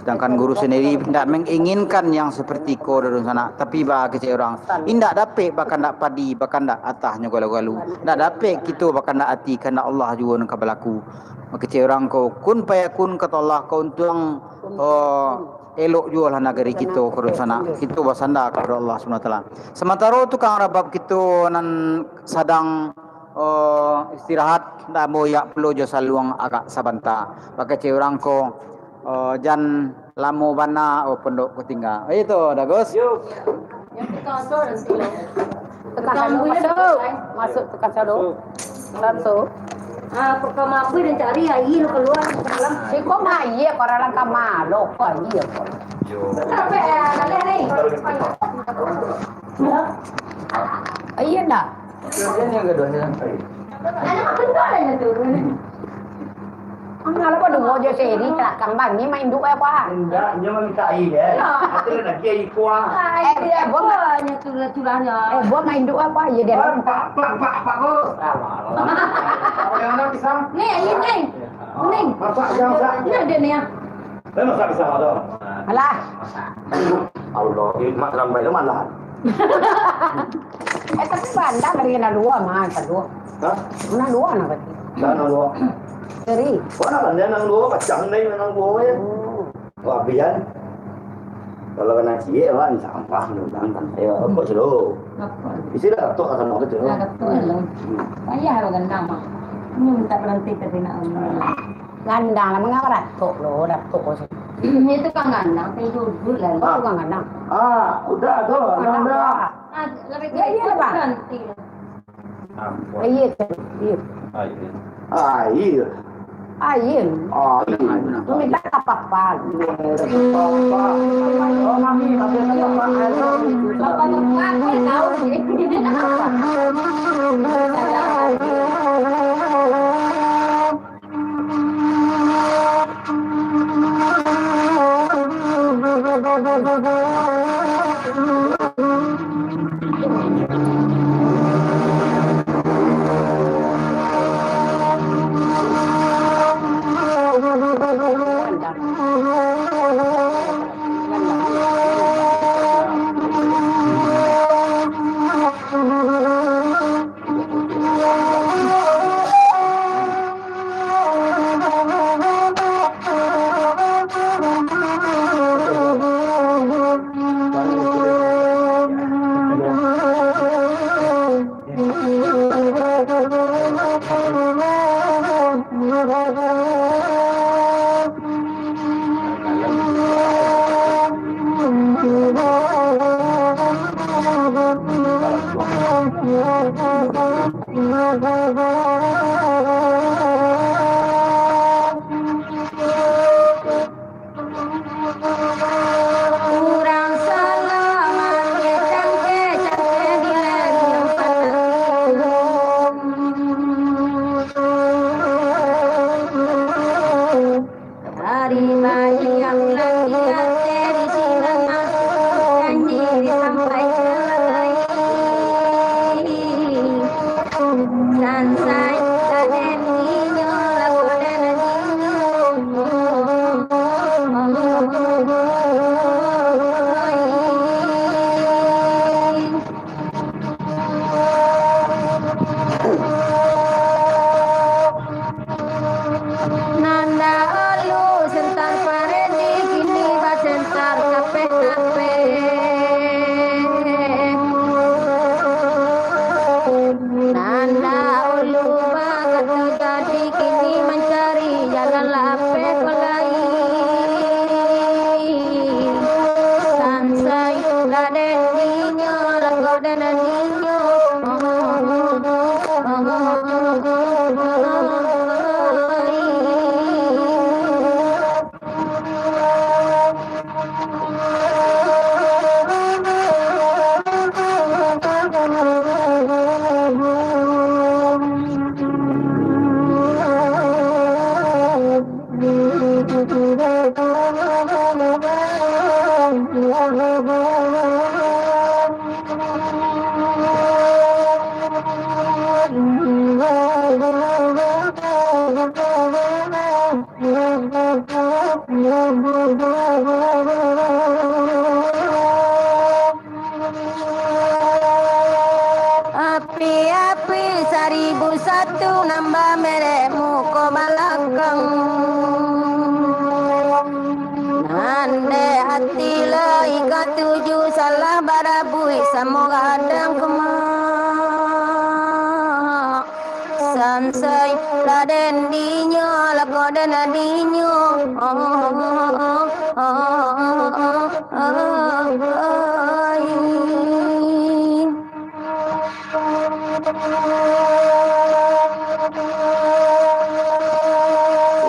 Sadangkan guru sandiri indak manginginkan yang saperti ko, dunsanak, tapi bakecek urang, indak dapek bakandak padi, bakandak atahnyo galu-galu. Indak dapek kito bakandak ati, kandak Allah juo nan ka balaku. Bakecek urang ko, kun fayakun, kato Allah, kauntuang, oh, elok juo lah nagari kito, ka dunsanak. Kito basanda kapado Allah Subhanahu Wa Taala. Samantaro tukang rabab kito nan sadang, eh, istirahat, ndak ambo yak pulo jo saluang agak sabanta. Bakecek urang ko, eh, jan lamo bana, oh, pondok ko tingga. Itu, Dagus. Tukang sado masuk. Masuk tukang sado. Satu. Ah, kok kau mampu dan cari air lu keluar dalam. Siko mah iya, kau orang kamar lo, kau iya kau. Sampai, eh, kalian ni. Iya ndak? Anak apa tu? Anak apa tu? Ang alah paduo jo seri, kalakang bani main duo apa? Indak, inyo mamintak aia, eh. Iyo. Atu lagi aia kuah. Eh, eh, buah ma-, banyak curah-curahnya. Eh, buah main duo apa? Iyo, dia. Pak, pak, pak, pak, pak, ko. Alah, alah. Yang mana pisang? Ni, aia, ni. Ni. Masak, masak. Ni ada ni, ya. Eh, masak pisang ada. Alah. Allah, mak lambai tu malah. Eh, tapi pandang dari nan duo mah, kaduo. Hah? Nan duo nah berarti. Nan duo. Seri. Wah, nan duo, pacang deh, nan duo ya. Hmm. Wah, bian. Kalau kena ciek, wah, sampah, nundang kan. Ayo, kok selo. Apa? Isi dah, tok, kata mau kecil. Dah, tok, lo. Hmm. Payah lo gendang, mah. Ini minta berhenti tapi nak. Gandang lah, mangapa datuk lo, datuk lo. Ini tukang gandang, saya duduk lah. Ah. Tukang gandang. Ah, udah tu, gandang dah. Ah, lebih baik berhenti. Iya, iya. Air. Air. Air. Minta apa-apa. Oh, mami, tapi apa-apa. Apa-apa, tahu. Urang salah mangecangke-cangke di lariang patah. Dari bayi yang lagi ate di sinan masuk janji disampaikan lai. Sansai kaden inyo lakodan inyo. Nanda alu sentar paredi kini basentar kapeh-kapeh. Nanda ulu bakato jadi kini mancari jalan lapeh ko lai. Sansai kaden inyo lakodan inyo. Api-api saribu satu nan bamerek muko balakang. Nan dek ati lai katuju salah barabuik samo gadang kumak. Sansai laden dinyo, lakoden dinyo.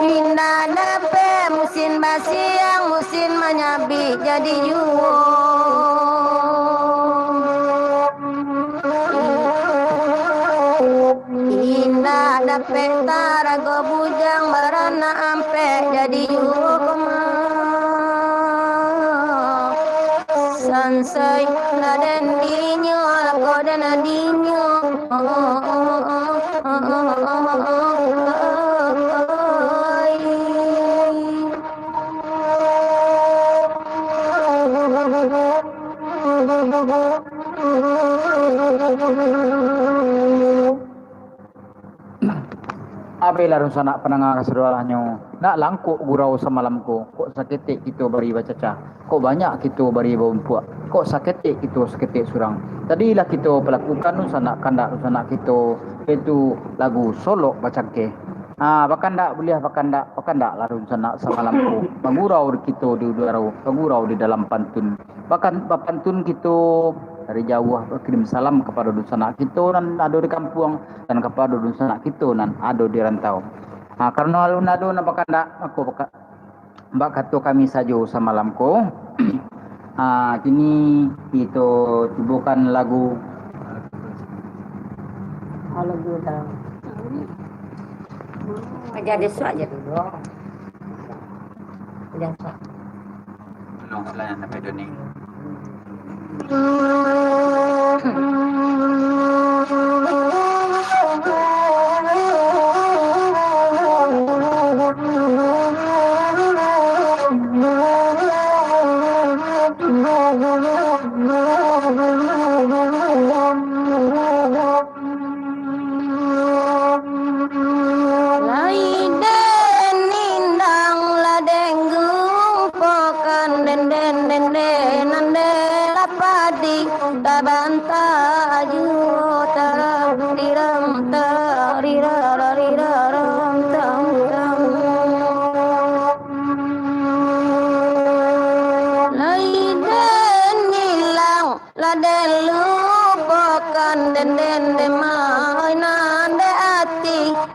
Indak dapek musin basiang, musin manyabik jadi juo. Indak dapek tarago bujang, baranak ampek jadi juo koma. Sansai laden dinyo, lakoden dinyo. Abe lah dunsanak pandanga kasadonyo, nak langkok gurau samalam ko, kok saketek kito bari bacacah, kok banyak kito bari baumpuak, kok saketek kito saketek surang. Tadi lah kito palakukan dunsanak, kandak dunsanak kito, yaitu lagu Solok Bacangkeh. Ah, bakandak buliah bakandak, bakandak lah dunsanak samalam ko, bagurau di kito di udaro, bagurau di dalam pantun. Bakan-, bapantun kito dari jauah bakirim salam kapado dunsanak kito nan ado di kampuang, dan kapado dunsanak kito nan ado di rantau. Ha, karano alun ado nan bakandak, mako baka-, bak kato kami sajo samalam ko. Ha, kini kito cubokan lagu. Oh, lagu dah. Aja desuak aja dulu. Udah, Pak. Belum, selain sampai doni. Lai den nindang lah denggung pokan, den, den, den, den, nan de lah padi ka banta.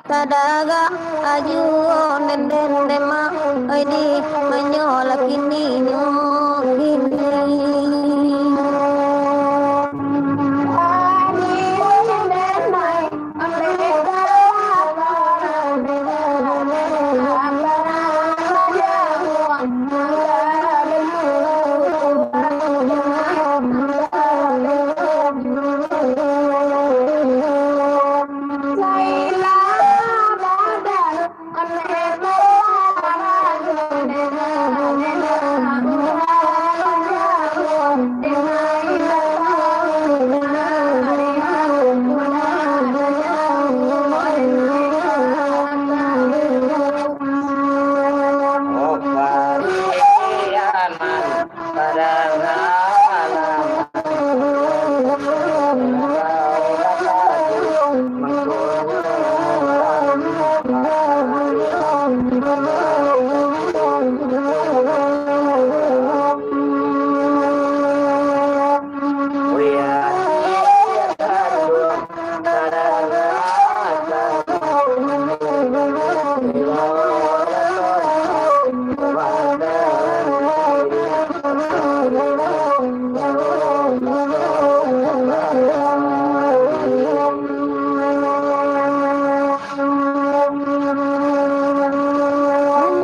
Tadanga ajuo nenden demak, oi di manyola kininyo kini.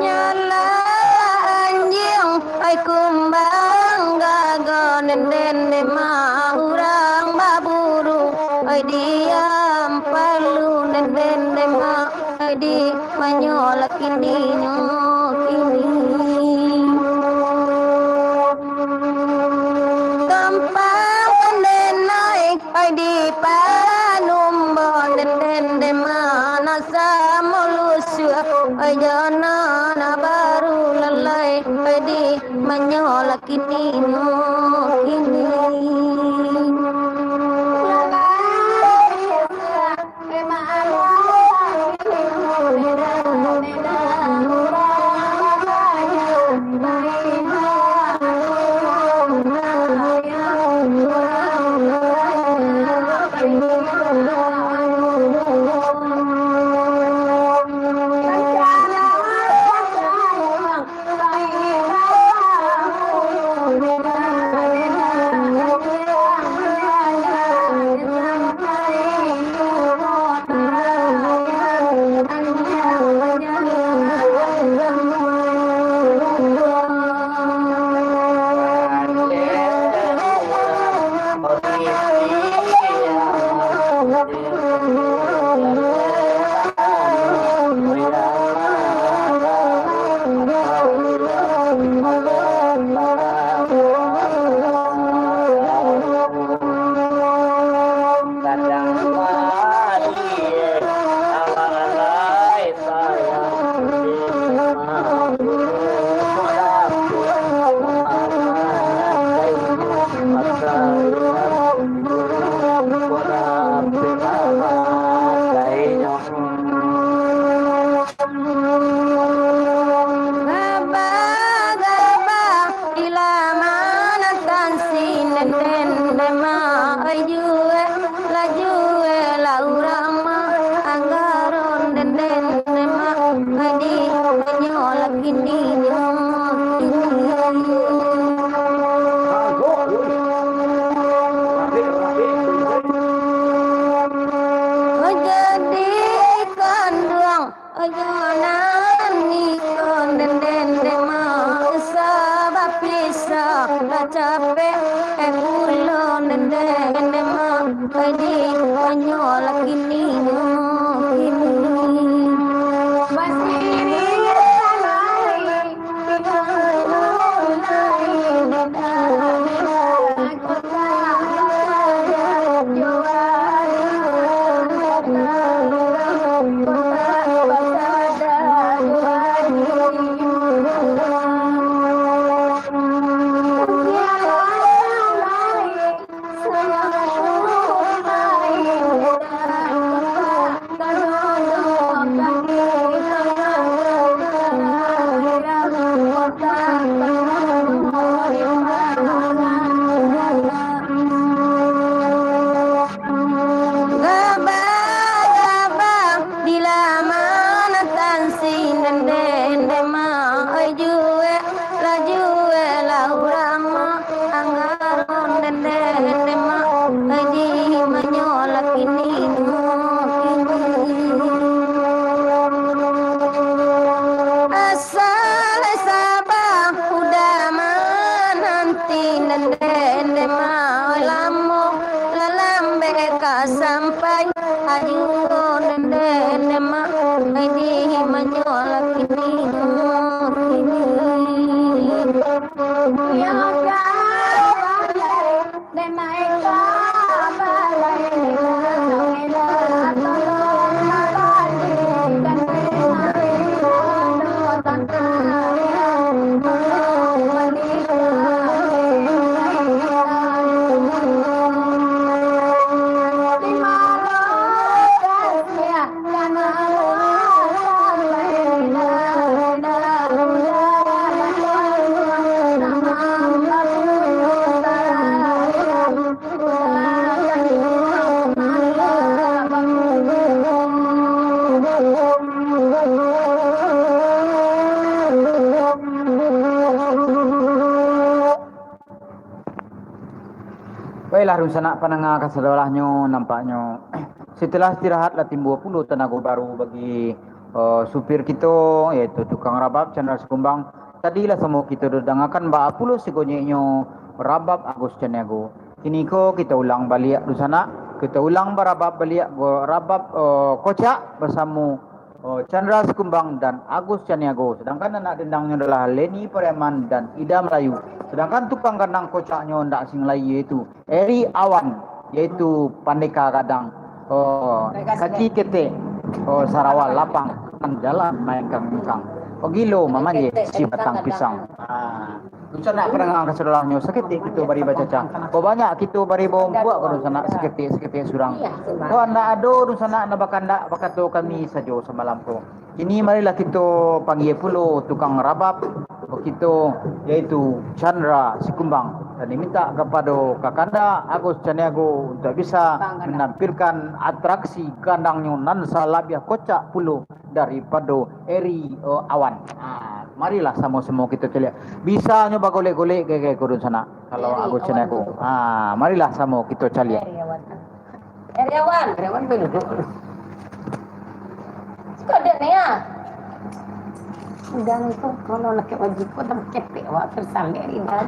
Nyala anjiang, ai kumbang gago, nenden demak urang baburu, ai diam palu, nenden demak, ai di manyola kininyo kini. Tampang nenden ai, ai di panumbo, nenden demak na samo lusuak, ai jana na baru lalai, ai di manyola kininyo kini. Gaba-gaba di laman tansi, nenden demak, ai jue lah, jue lah urang mah, anggaron nenden demak, ai di manyola kininyo kini. Jadikan duang Ojo nan iko nenden demak, usah bapisah, lah capek eh pulo nenden demak, ai di manyola kininyo kini. Masih di Pai, ayu dende nema, pai di manyo lakini, kini. Baiklah, dunsanak pandanga kasadolahnyo, nampaknyo setelah istirahat lah timbua pulo tanago baru bagi, eh, supir kito, yaitu tukang rabab Chandra Sikumbang. Tadi lah samo kito dangakan baa pulo sigonyeknyo rabab Agus Caniago. Kiniko kito ulang baliak dunsanak, kito ulang barabab baliak go-, rabab, eh, kocak basamo, eh, Chandra Sikumbang dan Agus Caniago. Sadangkan anak dendangnyo adalah Leni Pariaman dan Ida Melayu. Sadangkan tukang gandang kocaknyo ndak asing lai, yaitu Eri Awan, yaitu Pandeka Gadang, oh, kaki ketek, oh, sarawa lapang, jalan maengkang-engkang. Oh, gilo mamanjek si batang pisang. Ah, dunsanak pandanga kasadolahnyo, saketek kito bari bacacang. Oh, banyak kito bari baumpuak ko dunsanak, saketek-saketek surang. Oh, ndak ado dunsanak nan bakandak bakato kami sajo samalam ko. Kini marilah kito panggia pulo tukang rabab kito, yaitu Chandra Sikumbang, dan diminta kapado Kakanda Agus Caniago untuak bisa manampilkan atraksi gandangnyo nan salabiah kocak pulo daripado Eri, eh, Awan. Ha, marilah samo-samo kito caliak. Bisanyo bagolek-golek gaya-gaya ko dunsanak. Kalau Agus Caniago. Ha, marilah samo kito caliak. Eri Awan. Eri Awan tu duduk. Suka dek ni ah. Udang tu kalau nak pakai baju ko tambah ketek awak, tersalek di dalam.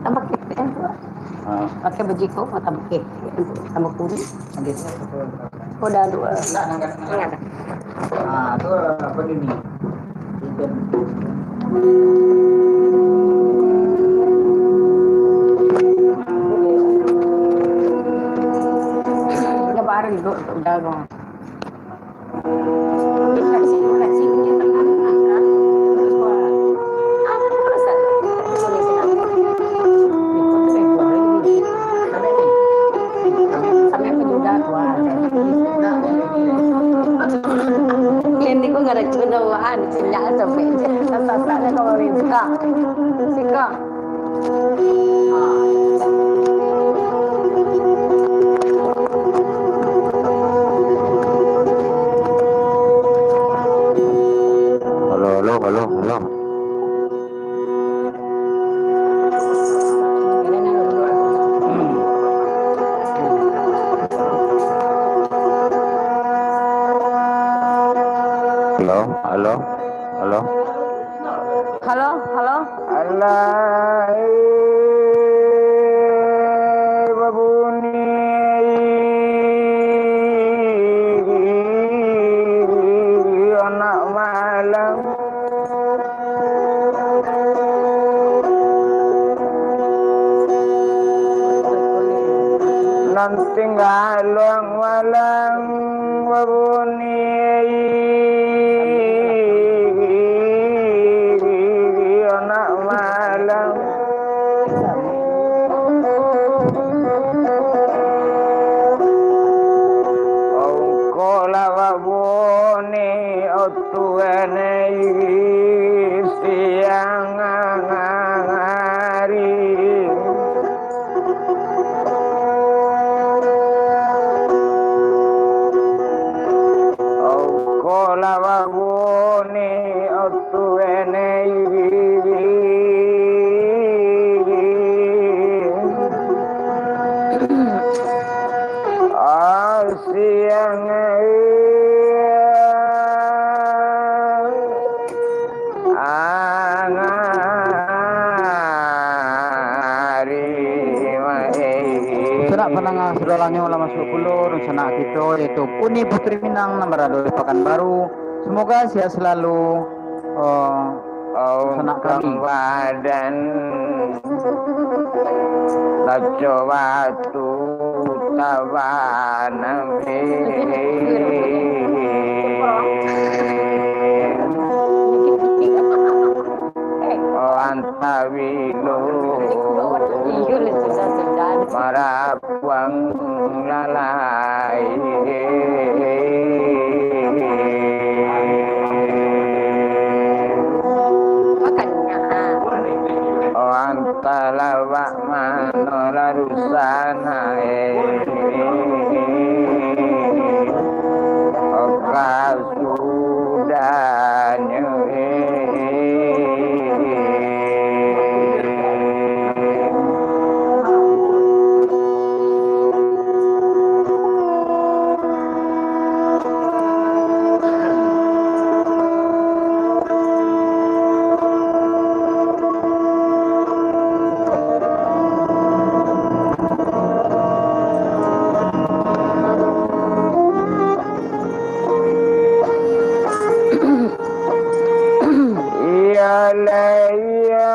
Tambah ketek tu. Ha. Pakai baju ko tambah ketek. Tambah kurus. Ko dah dua. Nak, nak, nak. Nak. Ha, tu apa ni ni? Dah barang duduk, dah dong. Ini ko nggak ada cendawaan, sinyal sampai. Sasak-sasak dia kalau rintik. Sika. Halo, halo, halo, halo. Halo, halo, halo. Halo, halo. Alai babuni anak malam. Nan tingga luang malam babuni anak malam. Ongkolah babuni otuan siang hari. Ongkolah babuni otuan siang hari. Pandanga saudaranyo, lah masuak pulo dunsanak kito, yaitu Uni Putri Minang nan barado di Pakanbaru. Semoga sehat selalu, eh, dunsanak kami. Badan taco batu tabanam. Antawilo marapuang lalai. Antalawak mano larusan ae. Oka sudahnyo, eh. Iya lai, iya.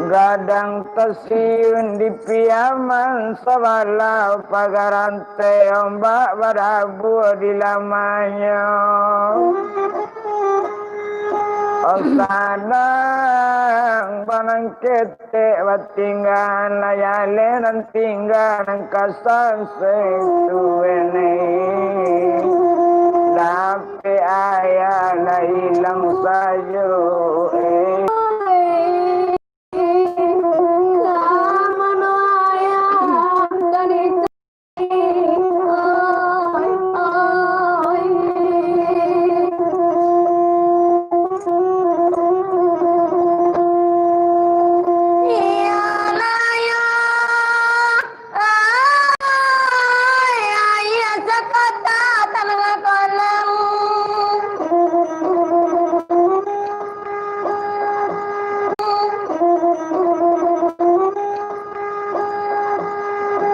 Gadang tasiun di piaman sabalah, pagarante ombak badabua di lamanyo. Osanang banangket Tek batinggaan layale nan tingga nan kasan seng tuwene. Dapek ayah lah ilang sajo, eh.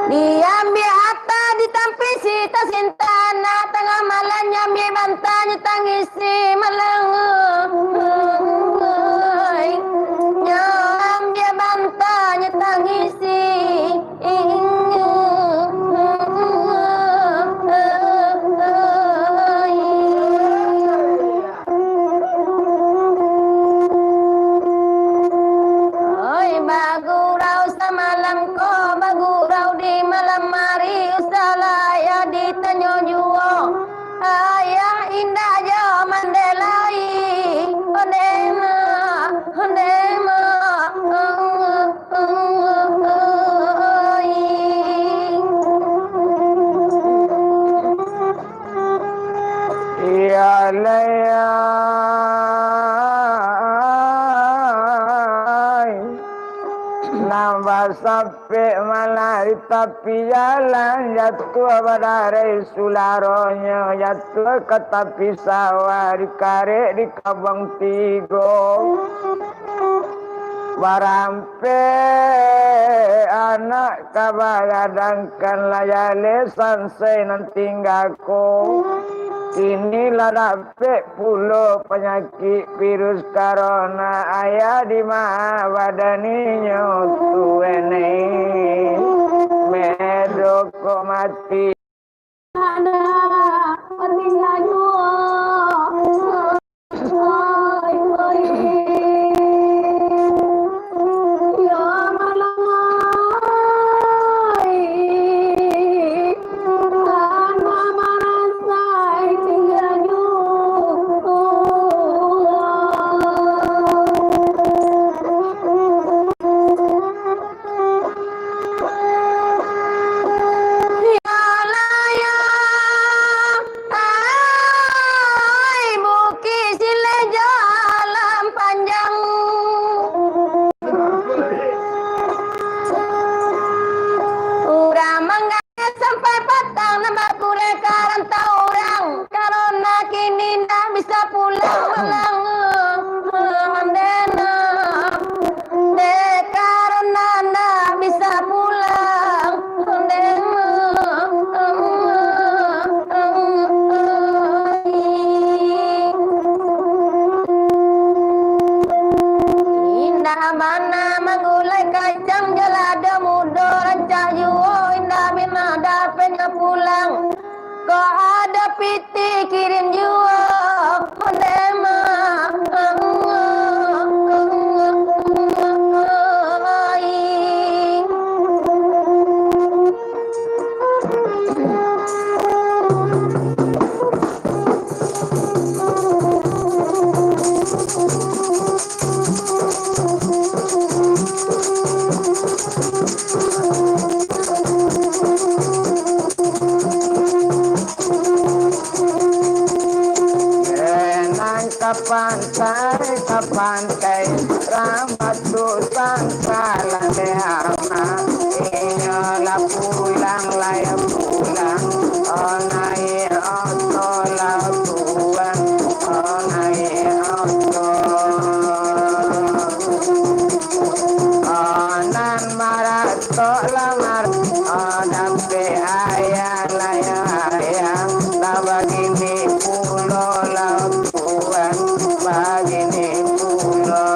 Diambiak ata ditampisi, tasinta anak tangah malam, nyo ambiak bantanyo tangisi malam. Nyo ambiak bantanyo tangisi. Oi, bagurau samalam ko, bagurau di malam ari, usahlah ayah ditanyo juo. Ayah indak jo mandeh lai, ondeh ma, ondeh ma. Iya lai, ai. Nan basapek malah di tapi jalan, jatuah badareh sularonyo, jatuah ka tapi sawah, dikarek di kabuang tigo. Baram- Pe anak ka bagadangkan, layale sansai nan tingga ko. Kini lah dapek pulo panyakik virus corona, ayah di ma badan inyo tu, wene. Medo kok mati. Gulai kacang jo lado mudo, rancak juo indak bana dapeknyo pulang. Kok ado pitih kirim juo, onde mah. Nan ka pantai, ka pantai, Ratu Sangkala Deama, inyo lah pulang, lah pulang. Oh, naiak oto lah tuan, oh, naiak oto. Oh, nan maratok lah mar-, oh, dapek ayah, lah ayah, lah bagini pulo lah. Tuhan bagini pulo.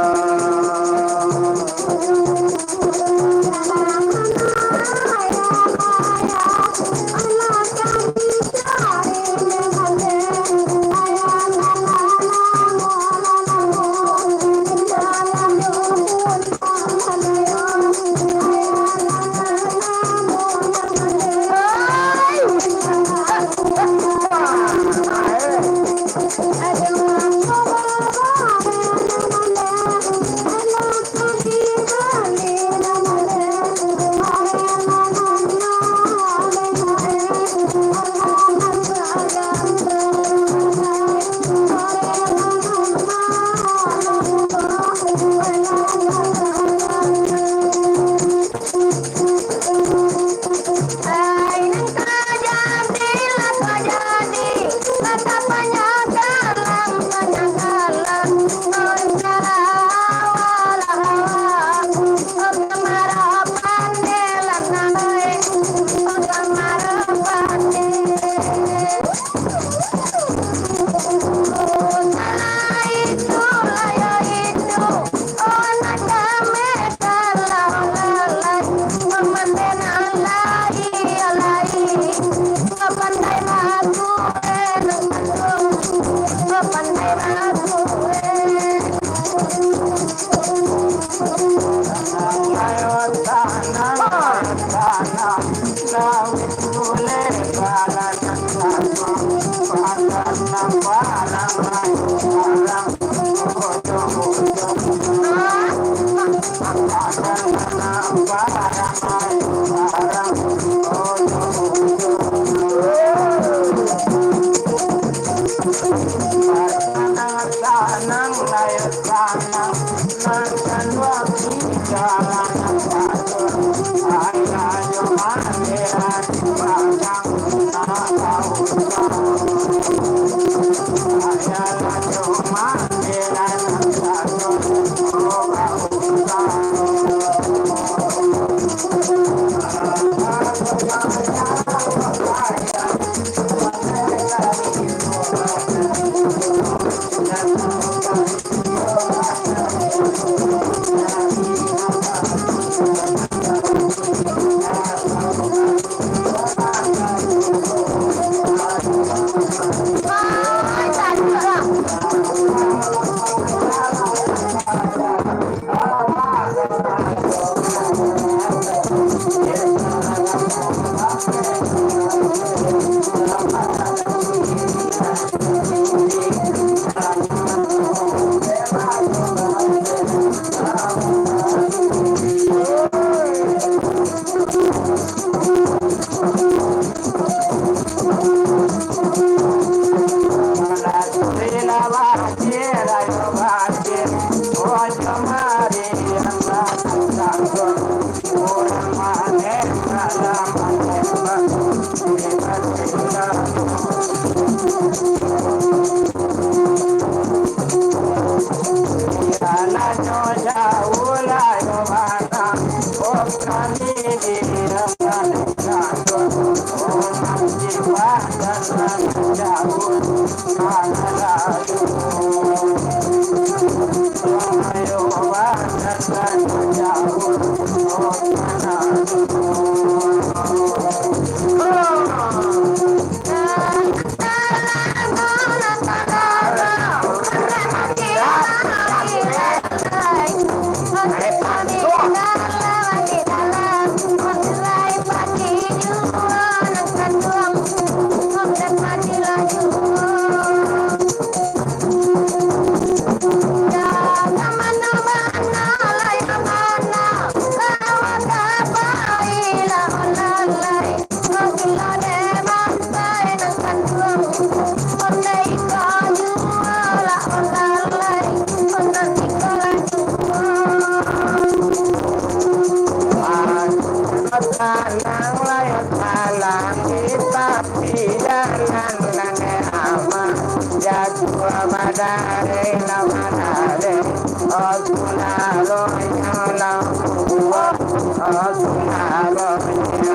Sanang lai salang di tapi jalan nan aman. Jatuah badari lah badari. Oh, sunaronyo lah buah. Oh, sunaronyo.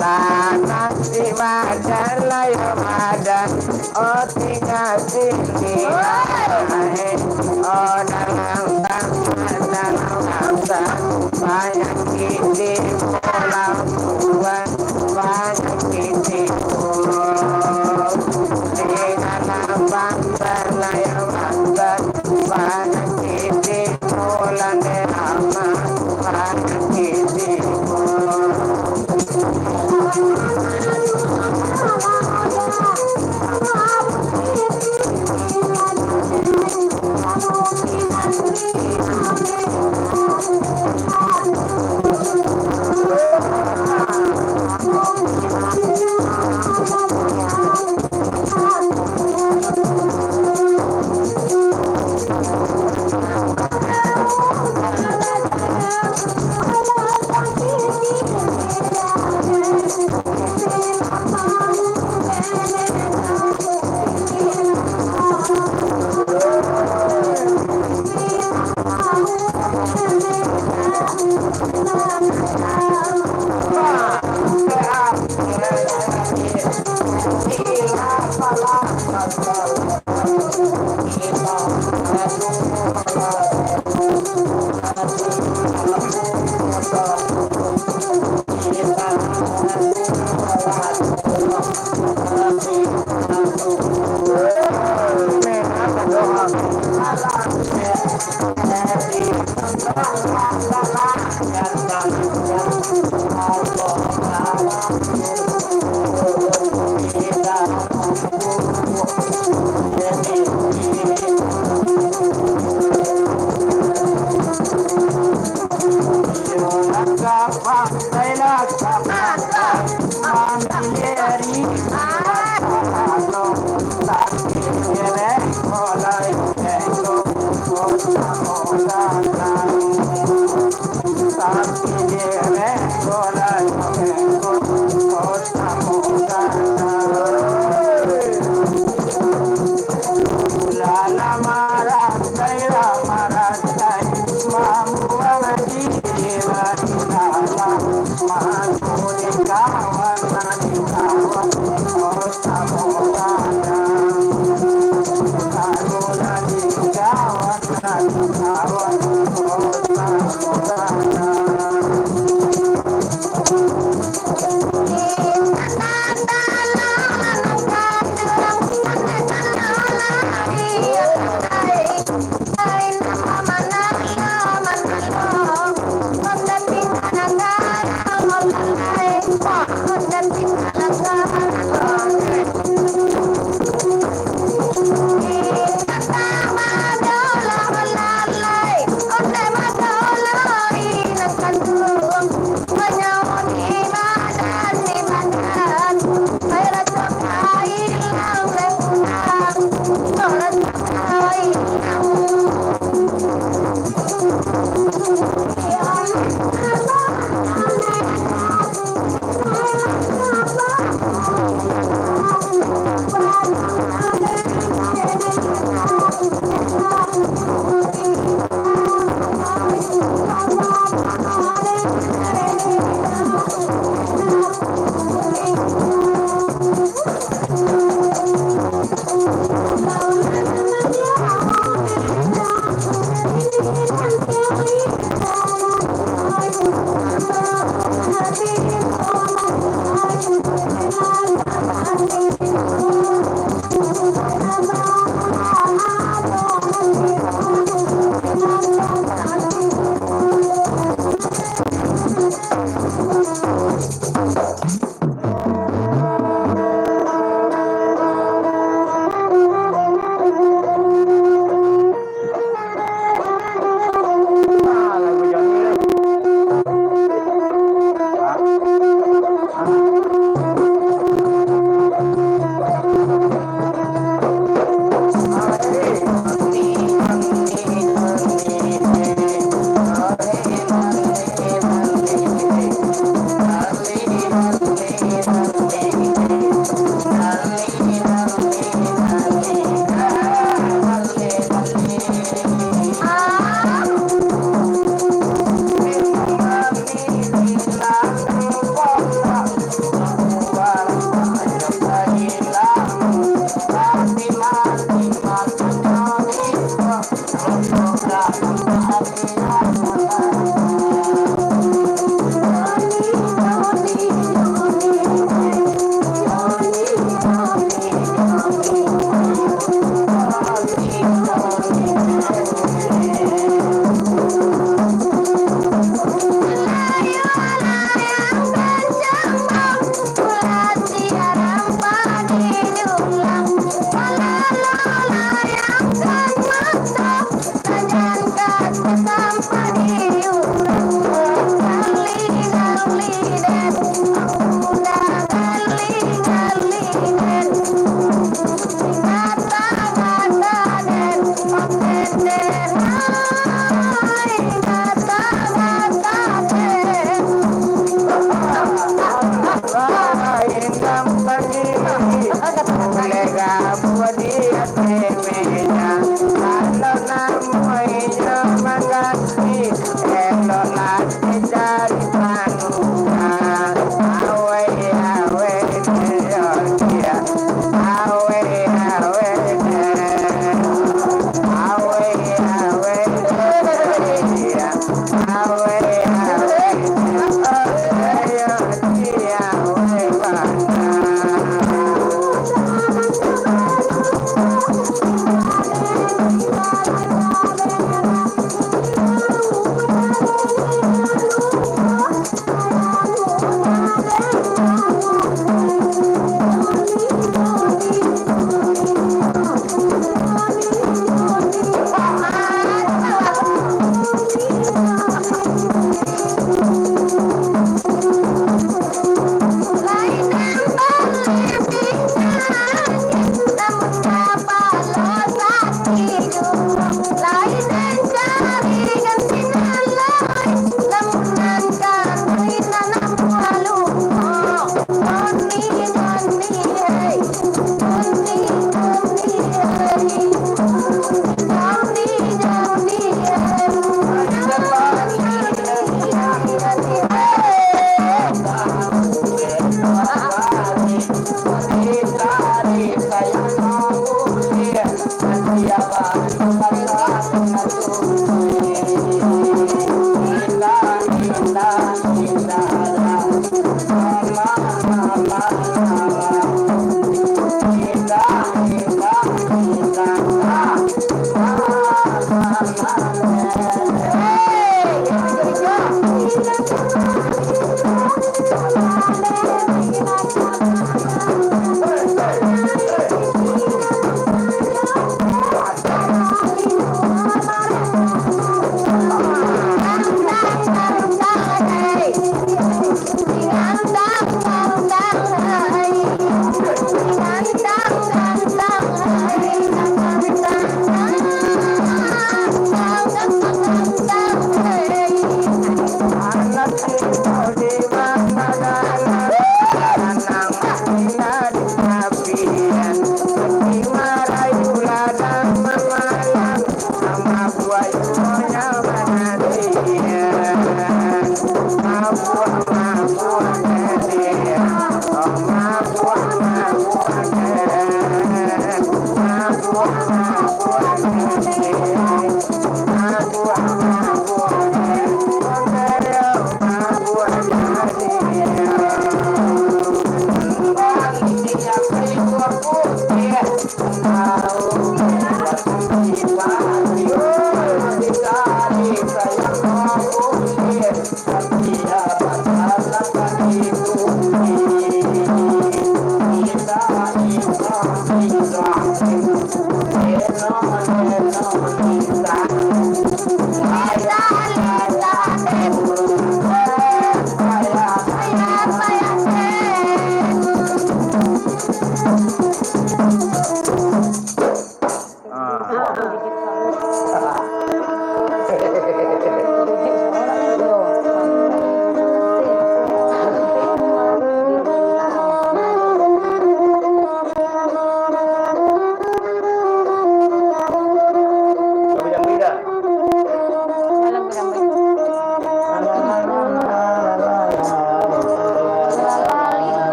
Lanang di badan, layah badan. Oh, tingga sini, eh. Oh, dalam bangsa, dalam bangsa, banyak titik bola buat, banyak titik gol. Di dalam bangsa, layah bangsa, banyak titik bola, di dalam bangsa, banyak titik gol.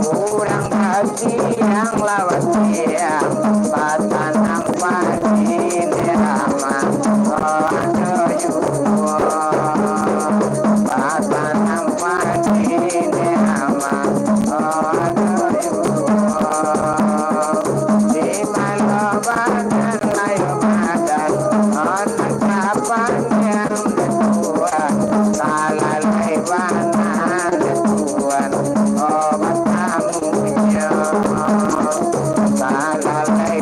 Urang basiang lawat siang, batanam padi di amah, oh, ado juo. Batanam padi di amah, oh, ado juo. Di mano badan layu badan, anak kapan yang tuan, salalai bana tuan, oh, batamu jo. Salalai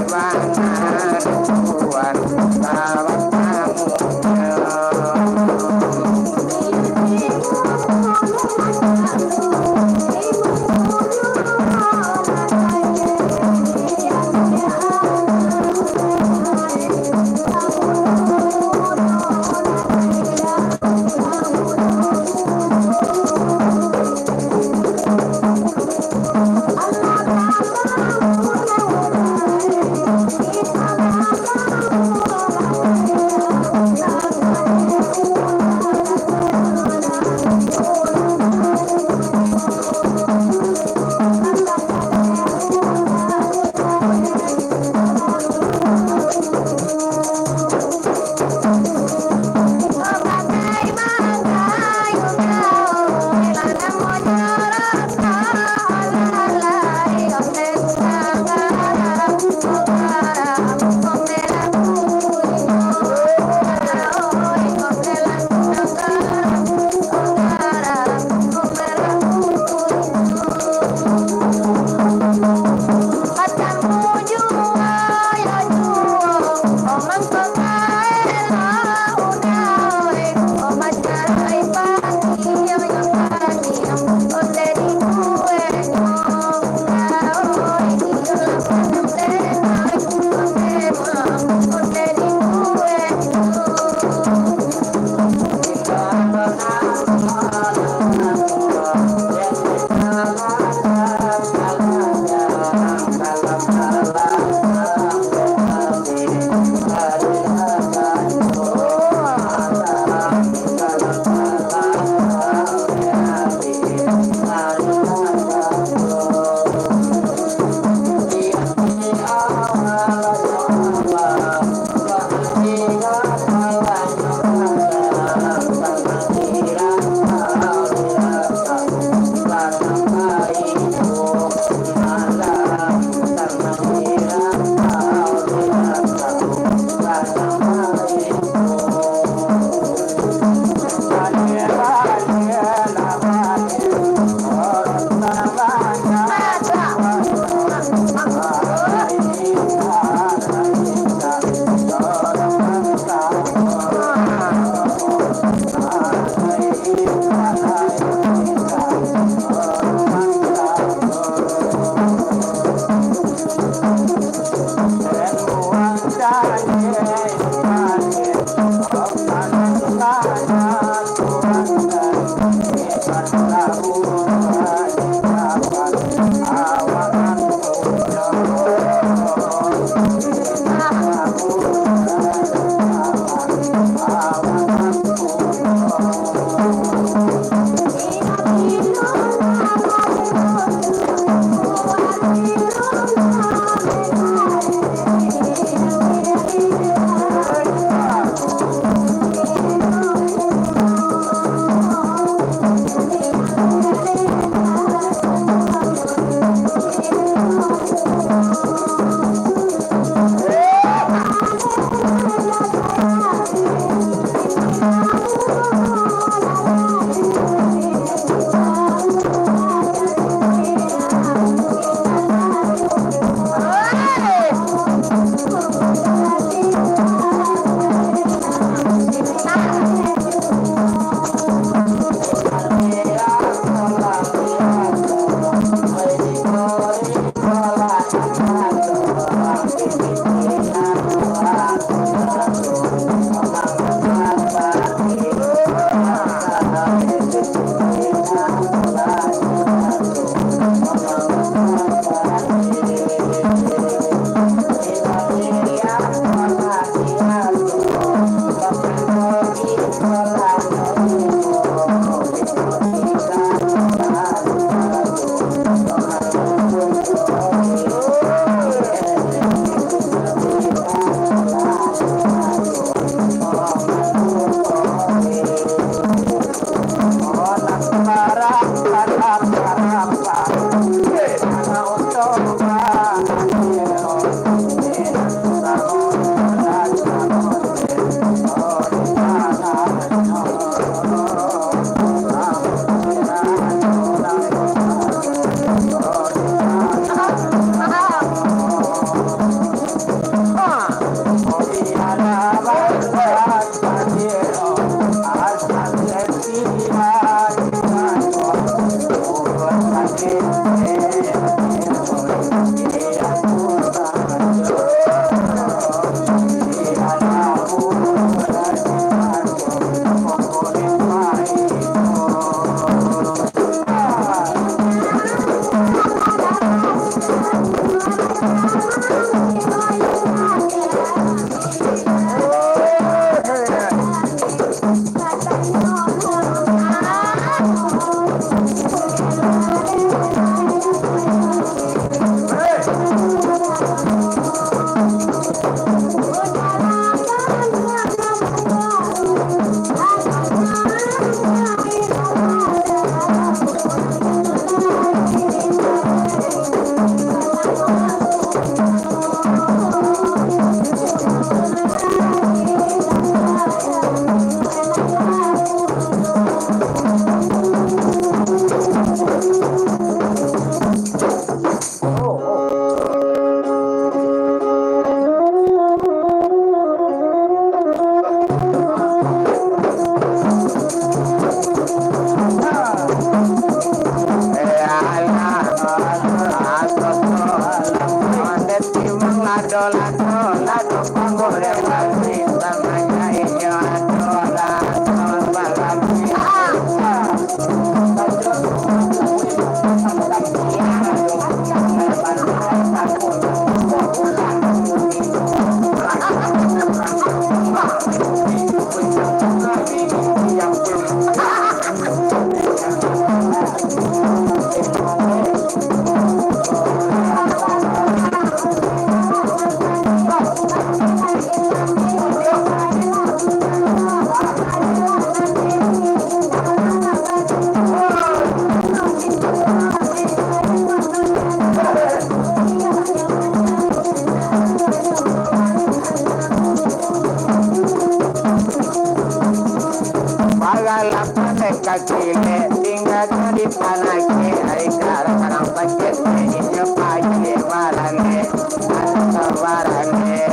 Bagalapan dek kaki lek, tingga di panakik, ai kadang-kadang sakik, inyo pagi barangik, atau barangik.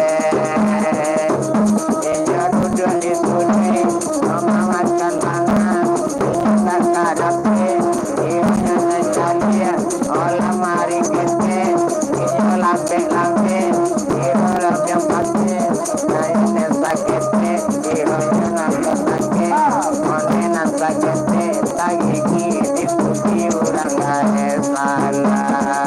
Inyo duduak di sudek, mamamatkan tangan, inyo tak kadapik, inyo caliak, olah mari ketek, inyo lapek-lapek, inyo lapiang patek. Nan saketek, ironyo nan saketek, monek nan saketek, tagigi dipuji urang gaek salah.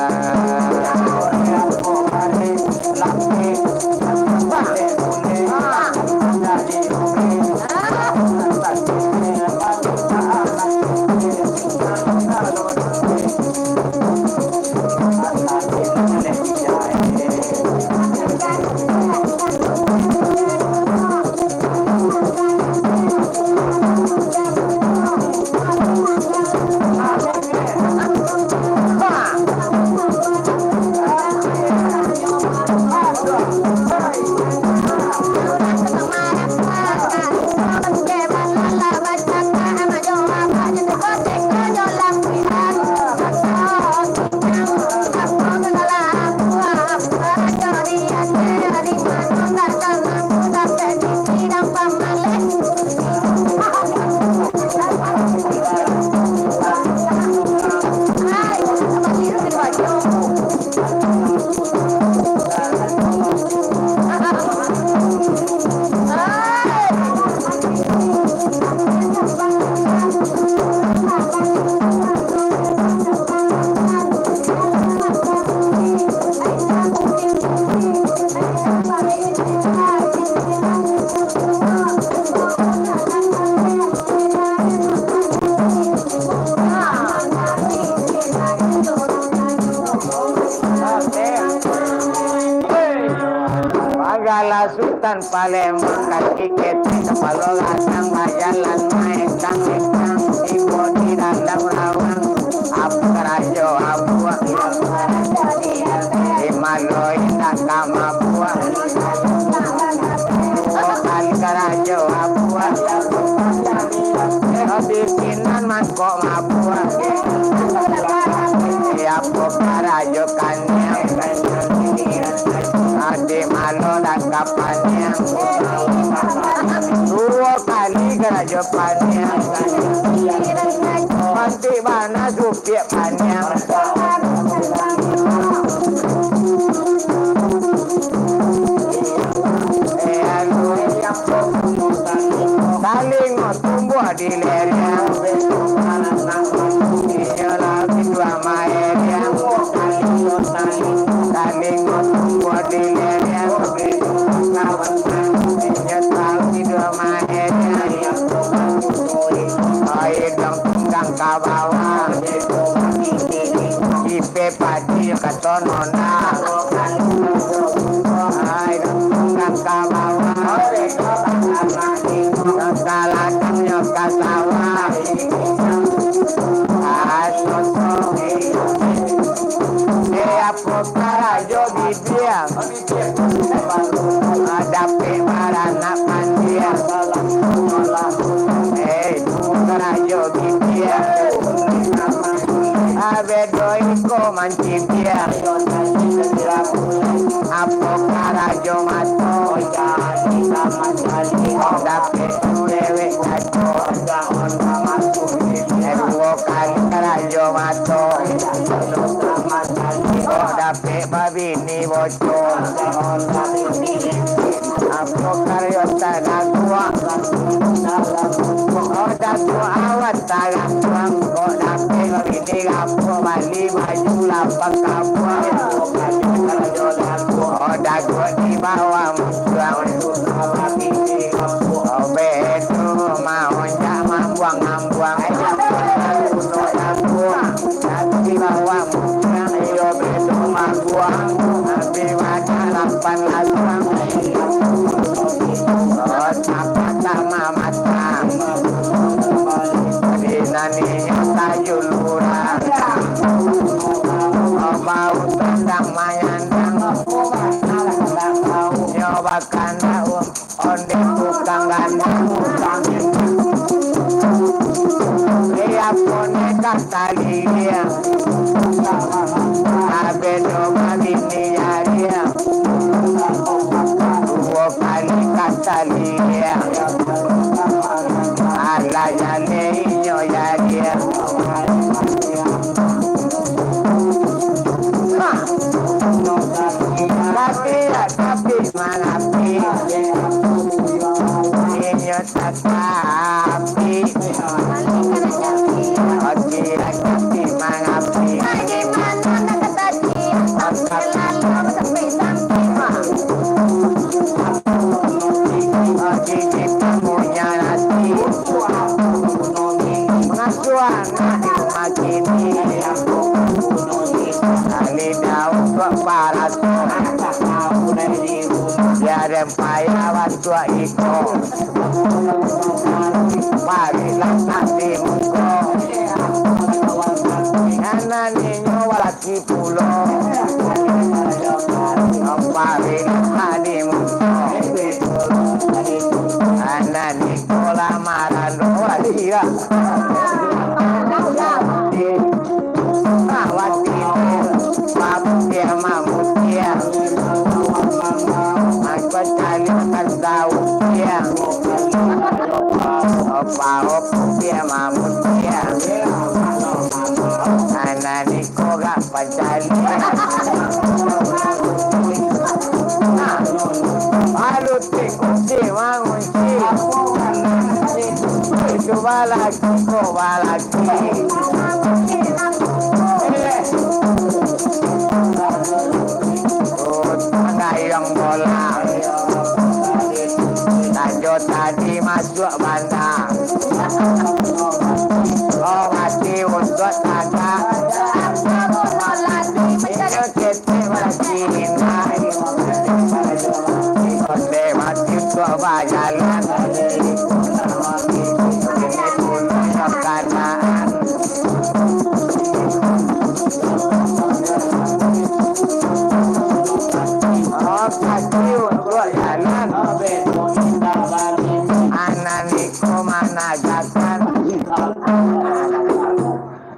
Bagala Sutan Palembang, kaki ketek kapalo gadang, bajalan maengkang-engkang, tibo di dandang lawang. Apo karajo abuak, di malo indak ka mabuak. Duo kali karajo abuak, di sinan mangkok mabuak. Apo karajo kaniang, di malo dangka paniang. Duo kali karajo paniang, pantik bana supiak paniang. Talingo tumbuah di lereng, inyo lah bituah maereng. Talingo tumbuah di lereng, inyo tahu bituah maereng. Ai dong tunggang ka bawah, ipe padi ka tono nah. Ai dong tunggang ka bawah, dong taladangnyo ka sawah. Ai soso, eh, apo karajo bibia? Dapek baranak pandiang. Eh, karajo gigiang. Abedo iko mancipiang. Apo karajo mato? Dapek tu dewek kaco. Eh, duo kali karajo Mato, kok dapek babini bocor. Apo karyo tadaguak? Kok daguak awak tadaguak? Kok dapek babini rapuak, bali baju lapan kabuak? Kok daguak di bawah musuang? Kok bedo maonjak mambuang-ambuang? Tapi bawah musuang iyo bedo maguang. Tapi wadah lapan lasuang. Kota patah mamatang. Di nan inyo tajulurang. Bau tandang manyandang. Nyo bakandak onde tukang gandang. Liak onde kasali. Abeno babini jariah. Duo kali kasali. Alah jaleh inyo jariah. Tapi, tapi manapi. Inyo tatapi. Oke, tapi manapi. Oke, kita punya nasi. Pangasuhan di rumah kini. Kali daun kok palas. Biar empayah bantuak iko. Parilah nasi muko. Ngana ninyo walaki pulo. Parilah nasi muko. Anak niko lamaran doa dia. Awak tidur, pamutia mamutia. Aku cari makan saus dia. Opa-opa dia mamutia. Anak ni Ko gak pancali. Alu ti kunci mangunci. Itu balaki, ko balaki. Eh. Oh, tangga yang bola. Tajo tadi mas Suak bana. Oh, mati untuak tagak. Inyo ketek mati inai. Onde mati untuak bajalan. Ini punyo kanaan. Oh, kaki untuak jalan. Anak ni Ko managakan.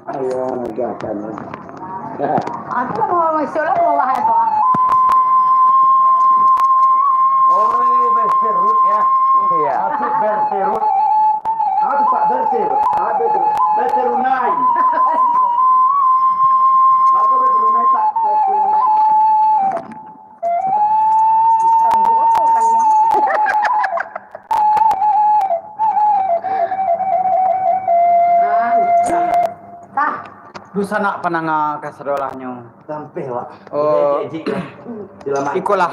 Ayo, managakan. Aku mau masuk lah, mau bahas apa? Oh, berserut ya. Iya. Masuk berserut. Apa tu, Pak? Berserut. Apa tu? Berserunai. Apa berserunai, Pak? Berserunai. Dunsanak pandanga kasadolahnyo. Sampeh, Wak. Oh, ikolah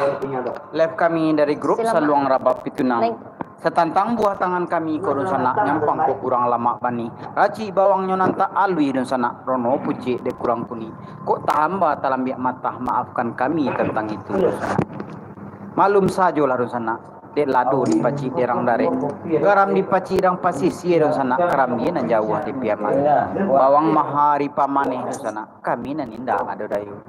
live kami dari grup Saluang Rabab Pitunang. Satantang buah tangan kami ko dunsanak, nyampang ko kurang lamak bani. Racik bawangnyo nan tak alui dunsanak, rono pucik dek kurang kuni. Kok tahamba talambiak matah, maafkan kami tantang itu dunsanak. Malum sajolah dunsanak, dek lado dipacik derang darek, garam dipacik dang pasisia dunsanak, karambia nan jauah di Piaman. Bawang maha ripa maneh dunsanak, kami nan indak ado dayo.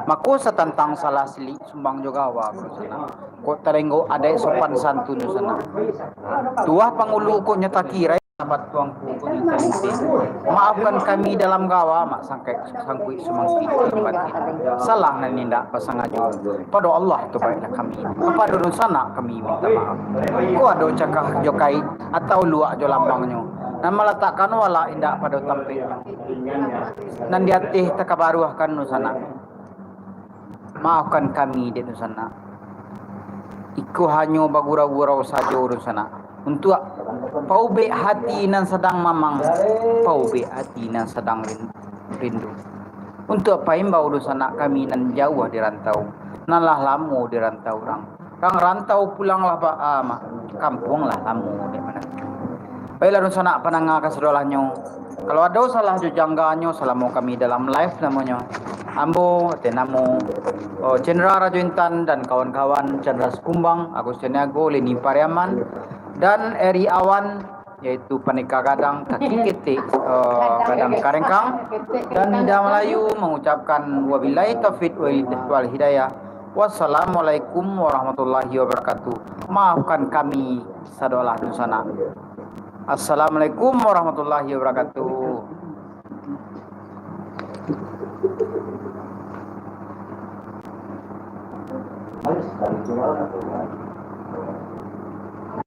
Mako satantang salah silik sumbang jo gawa ko dunsanak. Kok talenggok adaik sopan santun dunsanak. Tuah pangulu kok nyo takirai, sahabat tuangku kok nyo talintih. Maafkan kami dalam gawa, mak sangkaik sangkuik sumangkik batin. Salah nan indak basangajo. Pado Allah tobaiklah kami. Kapado dunsanak kami minta maaf. Kok ado cakah jo kaik atau luak jo lambangnyo. Nan malatakkan walak indak pado tampeknyo, nan di ateh takabaruahkan dunsanak. Maafkan kami, dek dunsanak. Iko hanyo bagurau-gurau sajo dunsanak. Untuak paubek hati nan sadang mamang, paubek hati nan sadang rin-, rindu. Untuak paimbau dunsanak kami nan jauah di rantau, nan lah lamo di rantau urang. Rang rantau pulanglah ba-, ah, ma-, kampuang lah lamo dek mananti. Baiklah, dunsanak pandanga kasadolahnyo. Kalau ado salah jo jangganyo salamo kami dalam live namonyo, ambo, ateh namo, oh, Chandra Rajo Intan dan kawan-kawan, Chandra Sekumbang, Agustin Niago, Leni Pariaman, dan Eri Awan, yaitu Pandeka Gadang, Kaki Ketek, eh, Gadang Karengkang, dan Ida Malayu mangucapkan wabillahi taufik wal, wal hidayah. Wassalamualaikum warahmatullahi wabarakatuh. Maafkan kami sadolah dunsanak. Assalamualaikum warahmatullahi wabarakatuh.